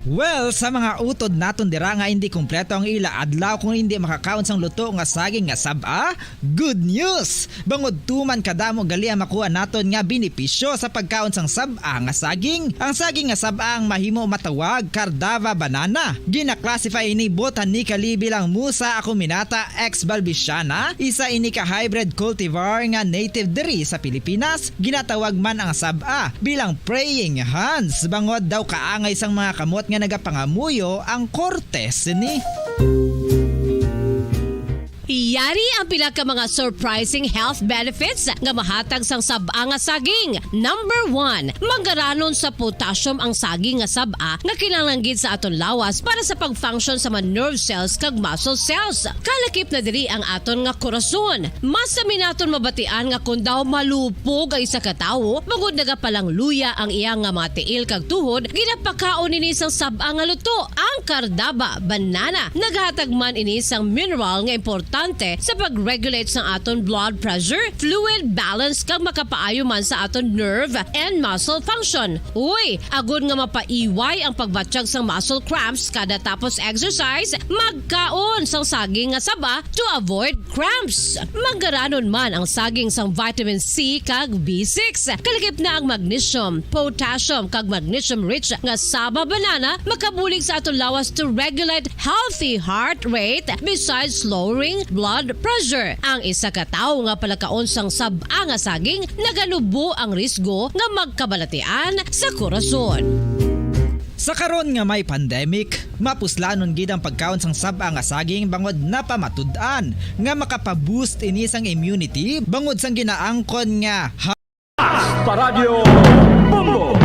Well, sa mga utod naton dira nga hindi kompleto ang ila adlaw kung hindi makakaon sang luto nga saging nga sab-a, good news! Bangod tuman kadamo gali ang makuha naton nga benepisyo sa pagkaon sang sab-a nga saging. Ang saging nga sab-a ang mahimo matawag Cardava banana. Gina-classify ini botanically bilang Musa acuminata ex balbisiana. Isa ini ka hybrid cultivar nga native diri sa Pilipinas. Ginatawag man ang sab-a bilang praying hands, bangod daw kaangay sang mga kamot nga nagapangamuyo ang korte sini. Yari ang pila ka mga surprising health benefits nga mahatag sang sab-a nga saging. Number one, manggaranon sa potassium ang saging nga sab-a nga kinahanglan gid sa aton lawas para sa pag-function sa mga nerve cells kag muscle cells. Kalakip na diri ang aton nga korason. Mas sami naton mabatian nga kon daw malupog ang isa ka tawo, bangod nagapalangluya ang iya nga mga tiil kag tuhod, ginapakaon ini sang sab-a nga luto, ang Cardaba banana. Naghatag man ini sang mineral nga importante sa pag-regulate sang aton blood pressure, fluid balance, kag makapaayo man sa aton nerve and muscle function. Uy, agod nga mapaiway ang pagbatyag sang muscle cramps kada tapos exercise, magkaon sang saging nga saba to avoid cramps. Manggaranon man ang saging sang vitamin C kag B six. Kalakip na ang magnesium, potassium, kag magnesium-rich nga saba banana makabulig sa aton lawas to regulate healthy heart rate besides lowering blood pressure. Ang isa ka tawo nga palakaon sang sab-a nga saging naganubo ang risgo nga magkabalatian sa korason. Sa karon nga may pandemic, mapuslanon gid ang pagkaon sang sab-a nga saging bangod napamatud-an nga makapa-boost ini sang immunity bangod sang ginaangkon nga ha- Paradyo Bombo.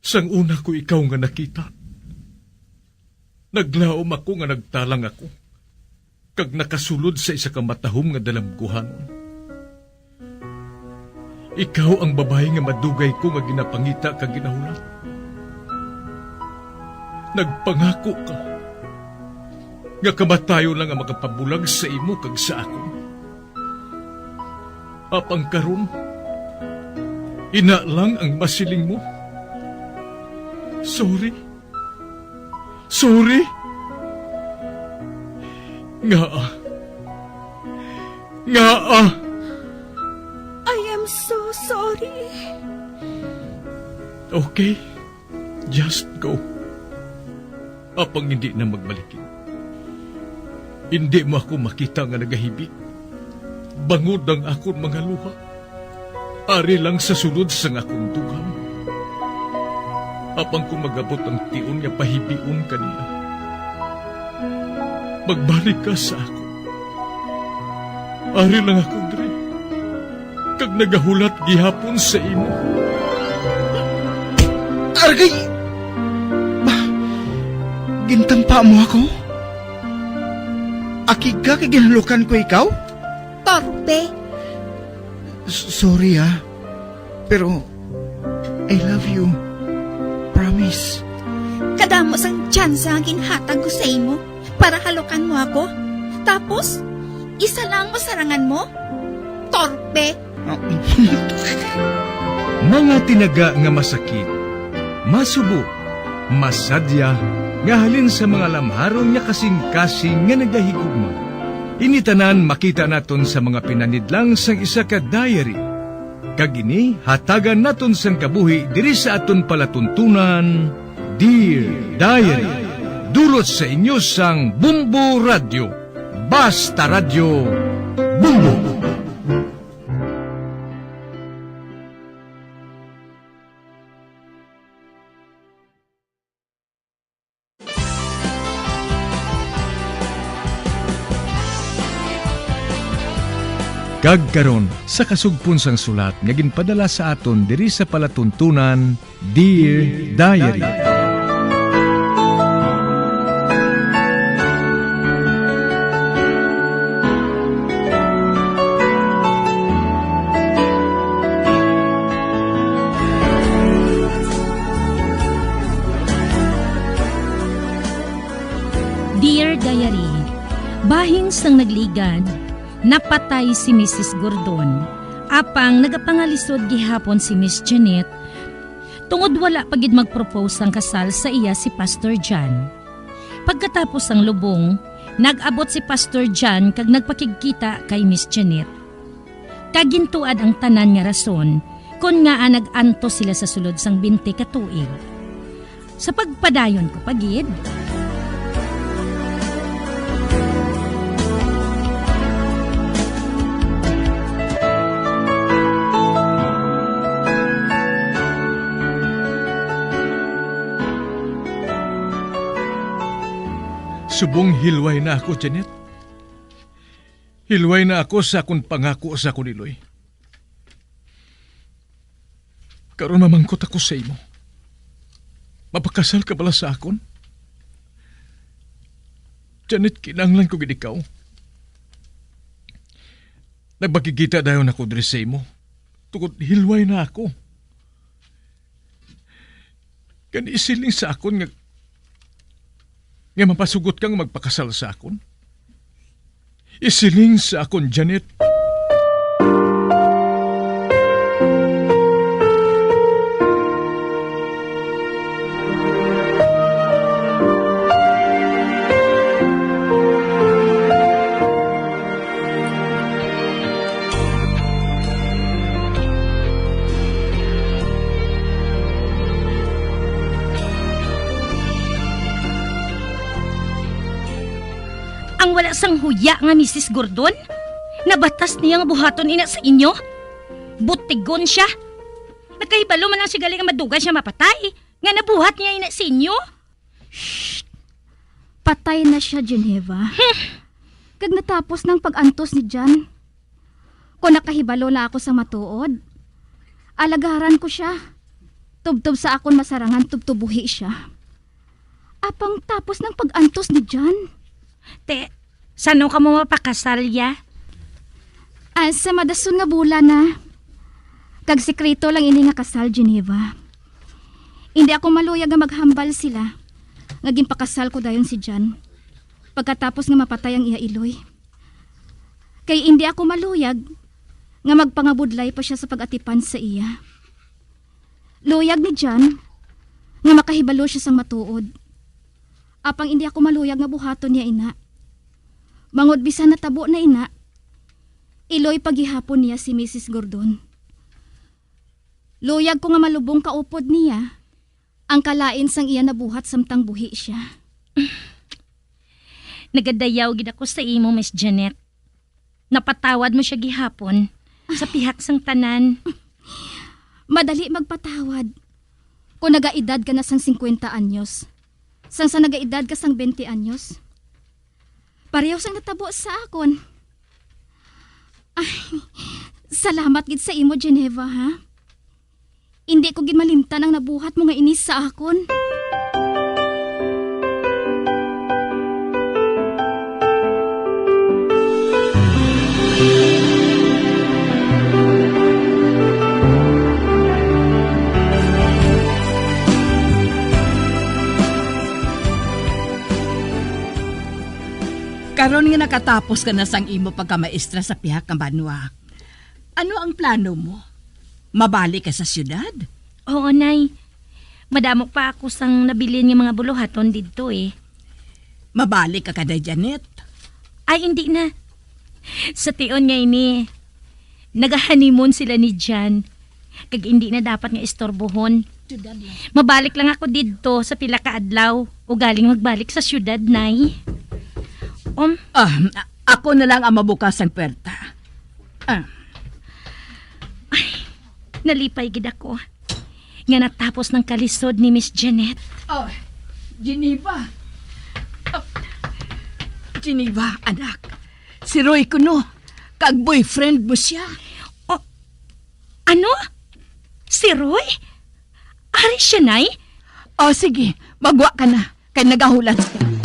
Sang una ko ikaw nga nakita, naglaom ako nga nagtalang ako, kag nakasulod sa isa ka matahom nga dalamguhanon. Ikaw ang babayi nga madugay ko nga ginapangita kag ginahulat. Nagpangako ka nga kamatayon lang ang makapabulag sa imo kag sa akon. Apang karon, ina lang ang masiling mo. Sorry. Sorry. Ngaa? Ngaa? I am so sorry. Okay. Just go. Apang hindi na magbalikid. Hindi mo ako makita nga nagahibik. Bangod ang akon mga luha. Ari lang sa sulod sang akon dughan. Apang kon mag-abot ang tion nga pahibion ka niya, magbalik ka sa akon. Ari lang ako diri, kag nagahulat gihapon sa imo. Argay! Ba, gintampa mo ako? Akig ka kay ginhalukan ko ikaw? Torpe! S-, sorry, ah. Pero I love you. Promise. Kadamo sang tsansa nga ginhatag ko sa imo para halukan mo ako. Tapos, isa lang masarangan mo? Torpe! Mga tinaga nga masakit, masubo, masadya, nga halin sa mga lamharon nga kasing-kasing nga nagahigugma. Ini tanan makita naton sa mga pinanidlang sang isa ka diary. Kag ini hatagan naton sang kabuhi diri sa aton palatuntunan, Dear Diary. Dulot sa inyo sang Bumbo Radyo. Basta Radyo, Bumbo. Kag karon, sa kasugpon sang sulat nga ginpadala sa aton diri sa palatuntunan, Dear Diary. Dear Diary, bahin sang nagligad, napatay si Misis Gordon. Apang nagapangalisod gihapon si Miss Janet tungod wala pa gid mag-propose sang kasal sa iya si Pastor John. Pagkatapos sang lubong, nag-abot si Pastor John kag nagpakigkita kay Miss Janet. Kag gintuad ang tanan nga rason kon ngaa nag-antos sila sa sulod sang twenty ka tuig. Sa pagpadayon ko pa gid, subong hilway na ako, Janet. Hilway na ako sa akon pangako sa akon iloy. Karon mamangkot ako sa imo. Mapakasal ka bala sa akon? Janet, kinahanglan ko gid ikaw. Nagpakigkita dayon ako diri sa imo, tungod hilway na ako. Gani, isiling sa akon nga, nga mapasugot ka nga magpakasal sa akon. Isiling sa akon, Janet. Ang wala sang huya nga Misis Gordon, nabatas niya nga buhaton ina sa inyo. Butigon sia. Nakahibalo man lang sia gali nga madugay sia mapatay, nga nabuhat niya ina sa inyo. Shh! Patay na sia, Geneva. Hmm. Kag natapos nang pag-antos ni John. Kon nakahibalo na ako sa matuod, alagaran ko sia. Tubtob sa akon masarangan, tubtob buhi sia. Apang tapos nang pag-antos ni John. Te, sano kamo mapakasal, ya? Ah, sa madason nga bulan na. Kag sikreto lang ini nga kasal, Geneva. Indi ako maluyag nga maghambal sila nga ginpakasal ko dayon si John pagkatapos nga mapatay ang iya iloy. Kay indi ako maluyag nga magpangabudlay pa sia sa pag-atipan sa iya. Luyag ni John nga makahibalo sia sang matuod. Apang indi ako maluyag nga buhaton niya ina. Bangod bisan natabo na ina, iloy pa gihapon niya si Misis Gordon. Luyag ko nga malubong kaupod niya ang kalain sang iya nabuhat samtang buhi sia. Nagadayaw gid ako sa imo, Miss Janet. Napatawad mo sia gihapon sa pihak sang tanan. Madali magpatawad O nagaedad ka na sang singkwenta anyos, sang sa nagaedad ka sang twenty anyos? Pareho sang natabo sa akon. Ay, salamat gid sa imo, Geneva, ha? Indi ko gid malimtan ang nabuhat mo nga ini sa akon. Karon nga nakatapos ka na sang imo pagkamaestra sa pihak nga banwa, ano ang plano mo? Mabalik ka sa siyudad? Oo, Nay. Madamo pa ako sang nabilin nga mga buluhaton didto, eh. Mabalik ka kada, Janet? Ay, hindi na. Sa tion nga ini, nagahanimon sila ni Jan, kag hindi na dapat nga istorbohon. Mabalik lang ako didto sa pila ka adlaw, ugaling magbalik sa siyudad, Nay. Um, Ah, a-, ako na lang ang mabukas ang pwerta. Ah. Ay, nalipay gid ako nga natapos ng kalisod ni Miss Janet. Oh, Geneva. Oh, Geneva, anak. Si Roy kuno, kag boyfriend mo siya. Oh, ano? Si Roy? Ari siya, Nay? Oh, sige, magwa ka na. Kay nagahulat siya.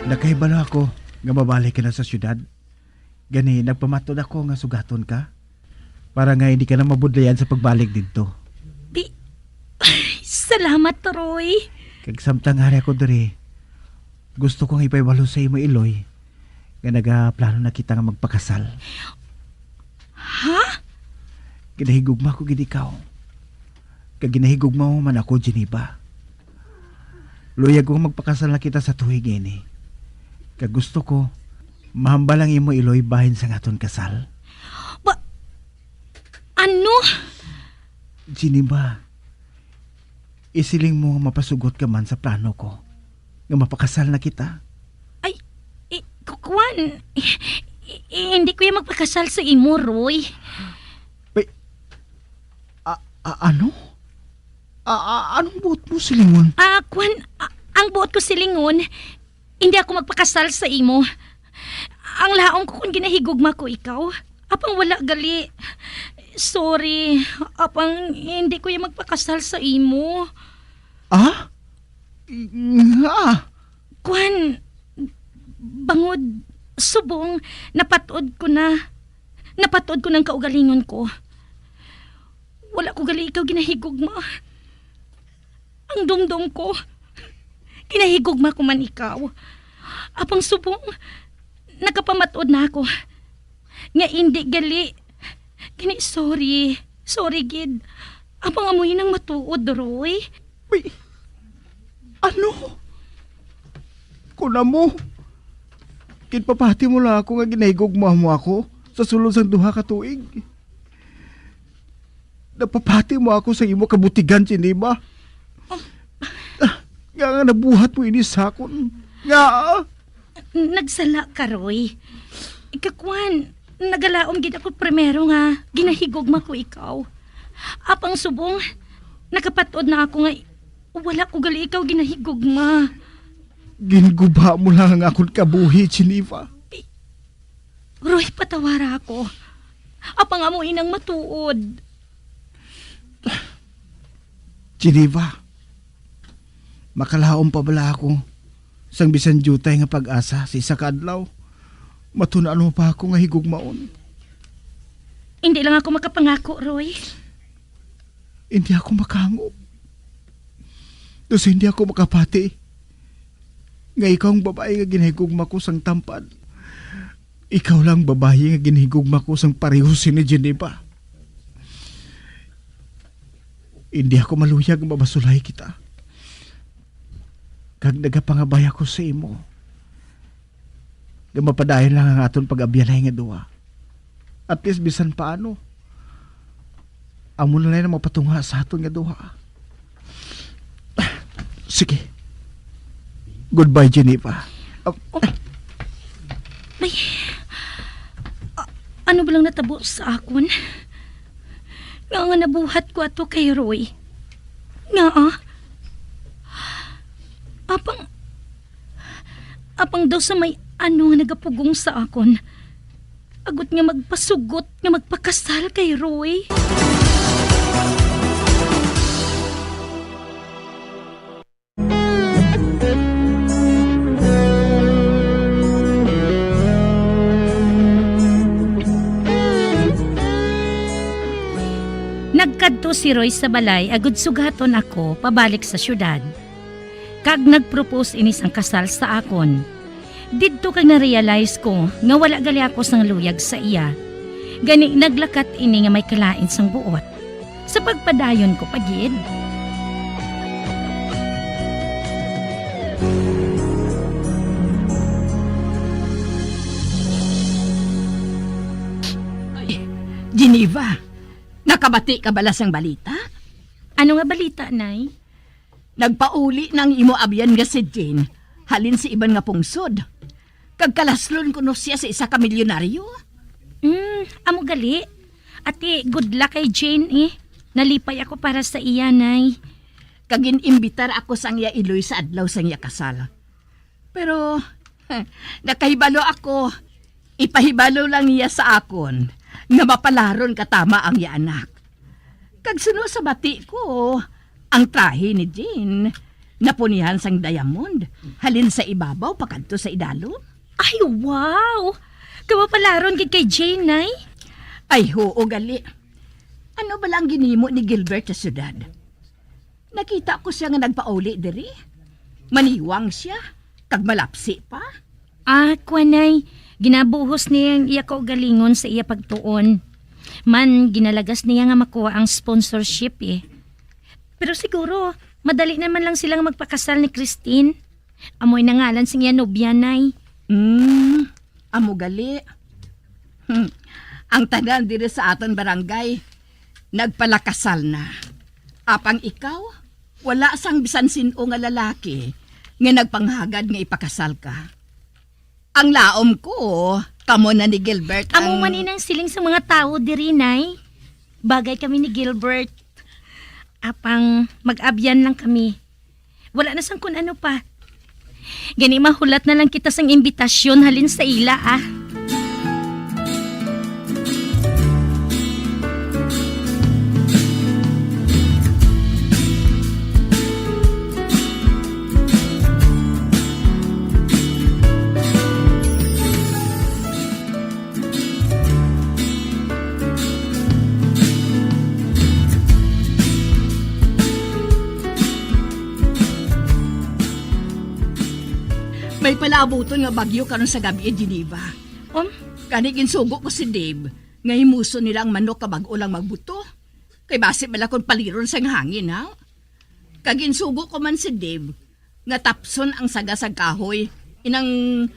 Nakahibalo ako nga mabalik ka na sa siyudad. Gani, nagpamatod ako nga sugaton ka para nga hindi ka na mabudlayan sa pagbalik didto. Di, salamat, Roy. Kag samtang ari ako diri, gusto kong ipahibalo sa imo, Iloy, nga nagaplano na kita nga magpakasal. Ha? Ginahigugma ko gid ikaw. Kag ginahigugma mo man ako, Geneva. Luyag ko magpakasal na kita sa tuig ini. Kag gusto ko, mahambal ang imo, Iloy, bahin sang aton kasal. Ba-, ano? Geneva, isiling mo nga mapasugot ka man sa plano ko, nga mapakasal na kita. Ay, i-, ku-, kuwan, i-, i-, hindi ko yung magpakasal sa imo, Roy. Ay, a-, a-, ano? A-, a-, anong buot mo silingon? Ah, kwan, a-, ang buot ko silingon, hindi ako magpakasal sa imo. Ang laom ko kung ginahigugma ko ikaw. Apang wala gali. Sorry, apang hindi ko yung magpakasal sa imo. Ah? Nga? Kwan, bangod, subong, napatod ko na. Napatod ko ng kaugalingon ko. Wala ko gali ikaw ginahigugma. Ang dumdom ko, ginahigugma ko man ikaw. Apang subong, nakapamatod na ako. Nga indi gali. Gani, sorry. Sorry gid. Apang amoy nang matuod, Roy. Uy, ano? Kung amo, ginpapati mo lang ako nga ginahigugma mo ako sa sulod sang duha ka tuig. Napapati mo ako sa imo kabutigan, Geneva. Ah, nga, nga nabuhat mo ini sa akon. Nga, ah. Nagsala ka, Roy. Ikakuan, nagalaom gid ako primero nga ginahigugma ko ikaw. Apang subong, nakapatod na ako nga wala ko gali ikaw ginahigugma. Gingubha mo lang ang akon kabuhi, Geneva. Roy, patawara ako. Apang amo inang matuod. Geneva, makalaom pa bala ako sang bisan diutay nga pag-asa sa isa ka adlaw? Matun-an mo pa ako nga higugmaon. Hindi lang ako makapangako, Roy. Hindi ako makahangop. Daw sa hindi ako makapati nga ikaw ang babayi nga ginahigugma ko sang tampad. Ikaw lang ang babayi nga ginahigugma ko sang pareho sini Geneva. Hindi ako maluyag nga mabasulay kita. Kag nagapangabay ako sa imo. Kay mapadayon lang ang aton pag-abyanay nga duha. At least, bisan paano, amo na lang ang mapatunga sa aton nga duha. Sige. Goodbye, Geneva. Ah, May, a-, ano ba lang natabo sa akon? Nga nga nabuhat ko ato kay Roy? Nga, ah? Apang, apang daw sa may ano nga nagapugong sa akon. Agot nga magpasugot nga magpakasal kay Roy. Nagkadto si Roy sa balay agud sugaton ako pabalik sa siyudad. Kag nag-propose ini sang kasal sa akon. Didto kag na-realize ko nga wala gali ako sang luyag sa iya. Gani naglakat ini nga may kalain sang buot. Sa pagpadayon ko pa gid. Ay, Geneva, nakabati ka bala sang balita? Ano nga balita, Nay? Nagpauli na ang imo abyan nga si Jane halin sa iban nga pungsod, kag kalaslon kuno siya sa isa ka milyonaryo. Mm, amo gali. Ati, good luck kay Jane, eh. Nalipay ako para sa iya, Nay. Kag gin-imbitar ako sang iya iloy sa adlaw sang iya kasal. Pero, nakahibalo ako, ipahibalo lang niya sa akon nga mapalaron ka tama ang iya anak. Kag suno sa bati ko, ang trahe ni Jean napunihan sang diamond halin sa ibabaw pakadto sa idalom. Ay, wow! Kawapalaron gid kay Jane, Nay. Ay, huo gali. Ano bala ang ginhimo ni Gilbert sa syudad? Nakita ko sia nga nagpauli diri. Maniwang sia, kag malapsi pa. Ah, kuan, Nay, ginabuhos niya ang iya kaugalingon sa iya pagtuon. Man, ginalagas niya nga makuha ang sponsorship, eh. Pero siguro, madali naman lang sila nga magpakasal ni Christine. Amoy nangalan sing iya nobya, Nay. Hmm, amo gali. Hmm. Ang tanan diri sa aton barangay nagpalakasal na. Apang ikaw, wala sang bisan sin-o nga lalaki nga nagpanghagad nga ipakasal ka. Ang laom ko, kamo na ni Gilbert. Amo ang man inang siling sa mga tawo diri, Nay. Bagay kami ni Gilbert. Apang mag-abyan lang kami. Wala na sang kun ano pa. Gani mahulat na lang kita sang imbitasyon halin sa ila, ah. May palaabuton nga bagyo karon sa gab-i, Geneva. Um? Gani ginsugo ko si Dave nga himuson nila ang manok nga bag-o lang magbuto. Kay basi bala kon paliron sang hangin, ha? Kag ginsugo ko man si Dave nga tapson ang saga sang kahoy, inang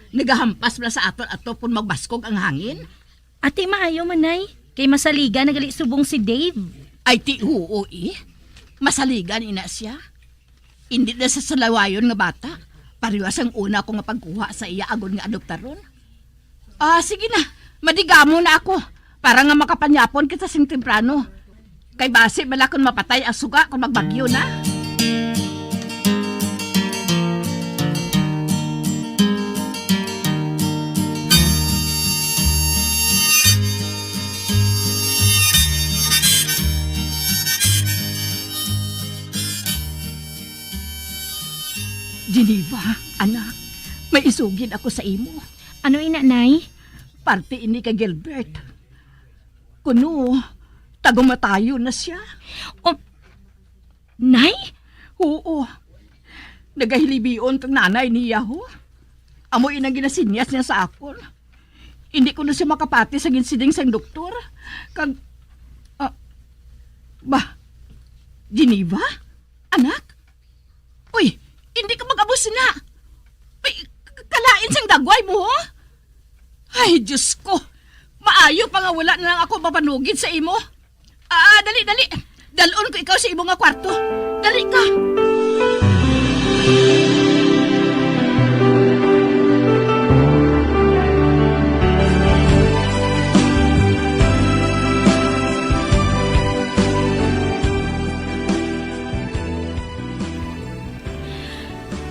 nagahampas bala sa aton atop kon magbaskog ang hangin. Ati, maayo man, Nay, kay masaligan na gali subong si Dave. Ay, ti, huo, eh. Masaligan ina sia. Indi na sa salawayon nga bata. Pareho sang una ko nga pagkuha sa iya agod nga adoptaron. Ah, sige na. Madigamo na ako para nga makapanyapon kita sing temprano. Kay basi bala kon mapatay ang suga kon magbagyo na. Geneva, anak, may isugid ako sa imo. Ano ina, Nay? Parte ini kay Gilbert. Kuno, tagumatayon na sia. Oh, Nay? Oo. Nagahilibion kang nanay niya, ho. Amo inang ginasinyas niya sa akon. Hindi ko na siya makapati sa ginsiling sang doktor. Kag, ah, ba, Geneva? Anak? Uy, hindi ka mag-abos na. Uy, k-, kalain sang dagway mo, ho? Ay, Diyos ko! Maayo pa nga wala na lang ako mapanugid sa imo. Ah, dali, dali! Dalon ko ikaw sa imo nga kwarto. Dali ka!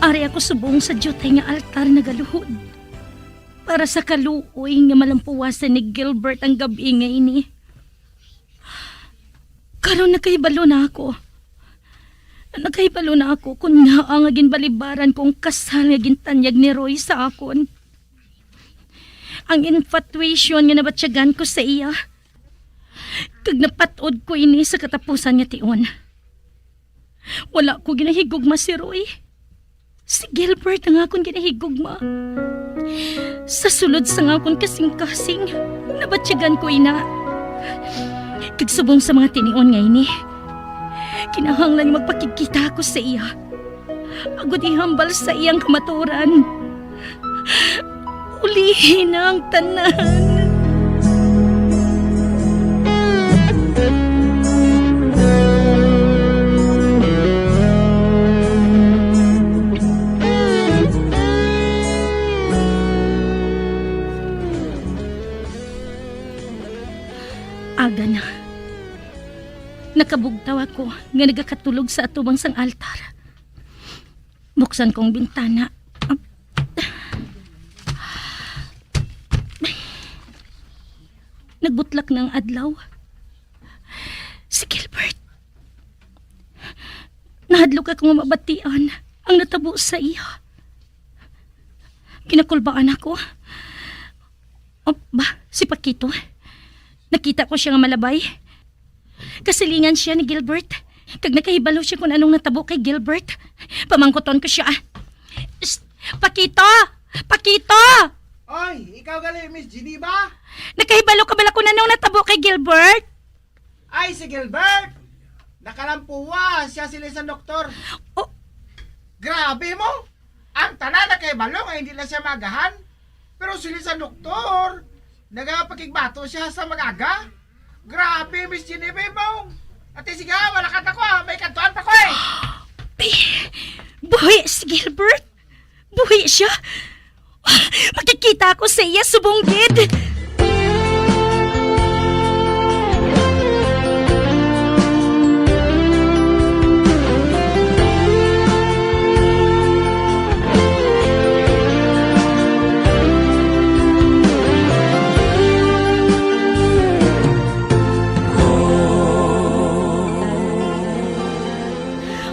Ari ako subong sa diutay nga altar nagaluhod para sa kaluoy nga malampuwasan ni Gilbert ang gab-i nga ini. Karon nakahibalo na ako. Nakahibalo na ako kon ngaa nga ginbalibaran ko ang kasal nga gintanyag ni Roy sa akon. Ang infatuation nga nabatyagan ko sa iya, kag napat-od ko ini sa katapusan nga tion. Wala ko ginahigugma si Roy. Si Gilbert ang akon ginahigugma. Sa sulod sang akon kasing-kasing, nabatyagan ko ina. Kag subong sa mga tinion nga ini, kinahanglan nga magpakigkita ako sa iya, agud ihambal sa iyang kamaturan. Ulihi na ang tanan. Aga na. Nakabugtaw ako nga nagakatulog sa atubang sang altar. Buksan ko ang bintana. Nagbutlak na ang adlaw. Si Gilbert. Nahadlok ako nga mabatian ang natabo sa iya. Kinakulbaan ako. Oh, ba, si Paquito. Nakita ko siya nga malabay. Kasilingan siya ni Gilbert. Kag nakahibalo siya kung anong natabo kay Gilbert. Pamangkuton ko siya. Shh! Paquito! Paquito! Oy, ikaw gali, Miss Geneva? Nakahibalo ka bala kung anong natabo kay Gilbert? Ay, si Gilbert! Nakalampuwa siya sila sa doktor. Oh. Grabe mo! Ang tanan nakahibalo nga hindi na siya maagahan. Pero sila sa doktor, nagapakigbato siya sa mag-aga. Grabe, Miss Jennifer, mo. Ate, sige, wala ka na ko, ah. May kantuan pa ko, eh. Bi-, buhi si Gilbert. Buhi siya. Makikita ako sa iya subong gid.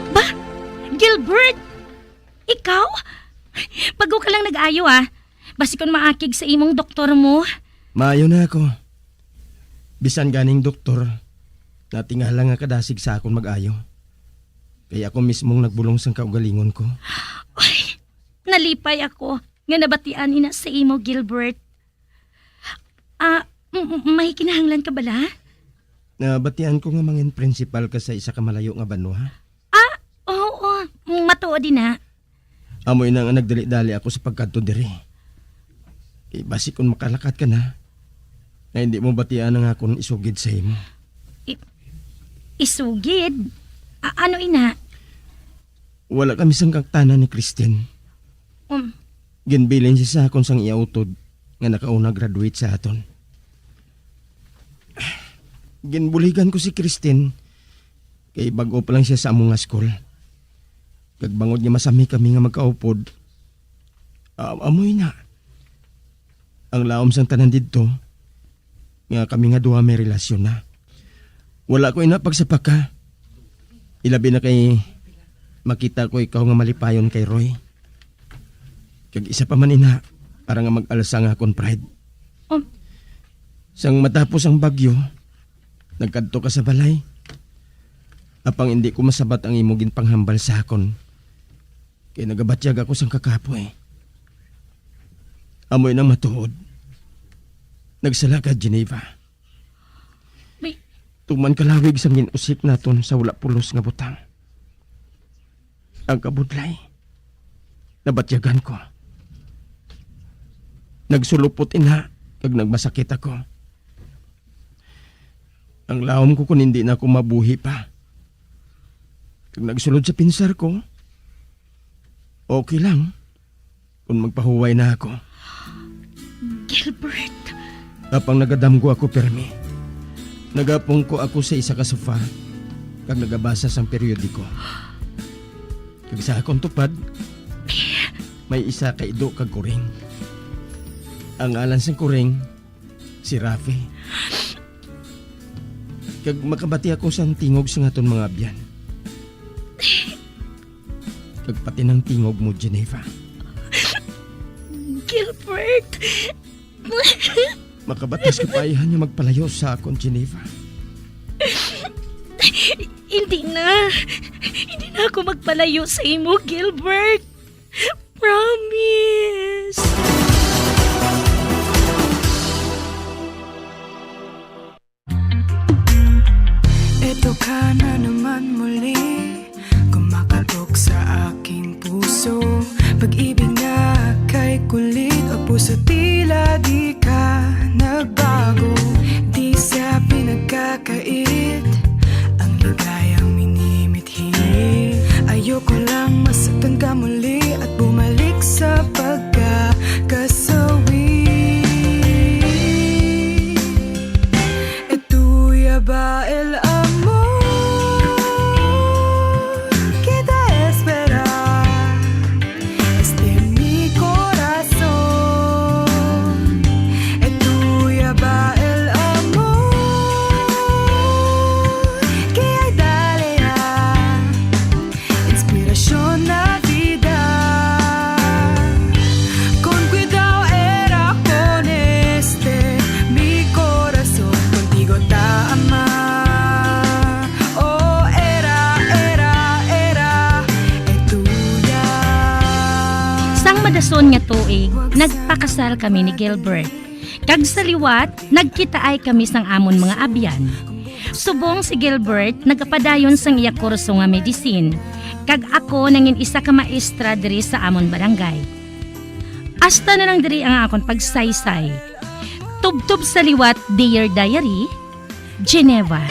Ba, Gilbert, ikaw? Bago ka lang nag-ayo, ah. Basi kon maakig sa imong doktor mo. Maayo na ako. Bisan ganing doktor, natingala nga kadasig sa akon mag-ayo. Kay ako mismong nagbulong sang kaugalingon ko. Ay, nalipay ako nga nabatian ina sa imo, Gilbert. Ah, m-, m-, may kinahanglan ka bala? Nabatian ko nga mangin principal ka sa isa ka malayo nga banwa. Ah, oo, matuod ina. Amo ina nga nagdali-dali ako sa pagkadto diri. Kay basi kon makalakat ka na, nga hindi mo batian ang akon isugid sa imo. I-, isugid? A-, ano ina? Wala kami sangkaktanan ni Christine. Um. Ginbilin siya sa akon sang iya utod nga nakauna graduate sa aton. Ginbuligan ko si Christine kay bag-o pa lang siya sa amo nga school. Kag bangod nga masami kami nga magkaupod, a-, amoy na. Ang laom sang tanan didto, nga kami nga duha may relasyon na. Wala ko ina pagsapaka. Ilabi na kay makita ko ikaw nga malipayon kay Roy. Kag isa pa man ina, para nga mag-alsa nga akon pride. Um. Sang matapos ang bagyo, nagkadto ka sa balay. Apang hindi ko masabat ang imo ginpanghambal sa akon. Kay nagabatyag ako sang kakapoy. Amoy nang matuod. Nagsala ka, Geneva. May Tuman kalawig sang gin-usik naton sa wala pulos nga butang. Ang kabudlay, nabatyagan ko. Nagsulupot ina, Kag nagmasakit ako. Ang lawom ko kon hindi na ako mabuhi pa. Kag nagsulod sa pinsar ko, okay lang kon magpahuway na ako. Gilbert! Apang nagadamgo ako pirmi. Nagapungko ako sa isa ka sofa kag nagabasa sang periodiko. Kag sa akong tupad, may isa ka ido kag kuring. Ang ngalan sang kuring, si Rafi. Kag makabati ako sang tingog sang aton mga abyan. Kag pati nang tingog mo, Geneva. Gilbert! Makabatas ka pa, ayhan niya magpalayo sa akon, Geneva. Hindi na. Hindi na ako magpalayo sa imo, Gilbert. Promise. Eto ka na naman muli, kumakatok sa aking puso. Pag-ibig na kay kulit, o puso tila di ka nagbago. Di siya pinagkakait, ang ligayang minimithi. Ayoko lang masaktan ka muli at bumalik sa pagkakasawi. Es tuya ba el amor que te espera? Este mi corazón. Es tuya ba el amor que hay dale ya? Inspirasyon na vida. Con cuidado era con este mi corazón. Contigo ta ama. Oh, era, era, era, es tuya. Sang madason nga tuig, nagpakasal kami ni Gilbert. Kag sa liwat, nagkitaay kami sang amon mga abyan. Subong si Gilbert nagapadayon sang iya kurso nga medicine, kag ako nangin isa ka maestra diri sa amon barangay. Hasta na lang diri ang akon pagsaysay. Tubtob sa liwat, Dear Diary, Geneva.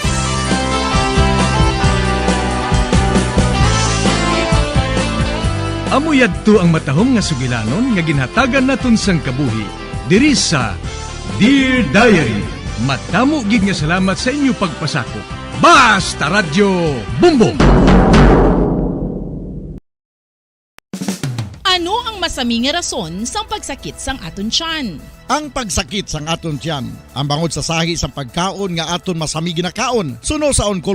Amo yadto ang matahom nga sugilanon nga ginhatagan naton sang kabuhi diri sa Dear Diary. Madamo gid nga salamat sa inyo pagpasakop. Basta Radyo Bumbong! Ano ang masami nga rason sang pagsakit sang aton tiyan? Ang pagsakit sang aton tiyan, ang bangod sa sahi sang pagkaon nga aton masami ginakaon, suno sa onkol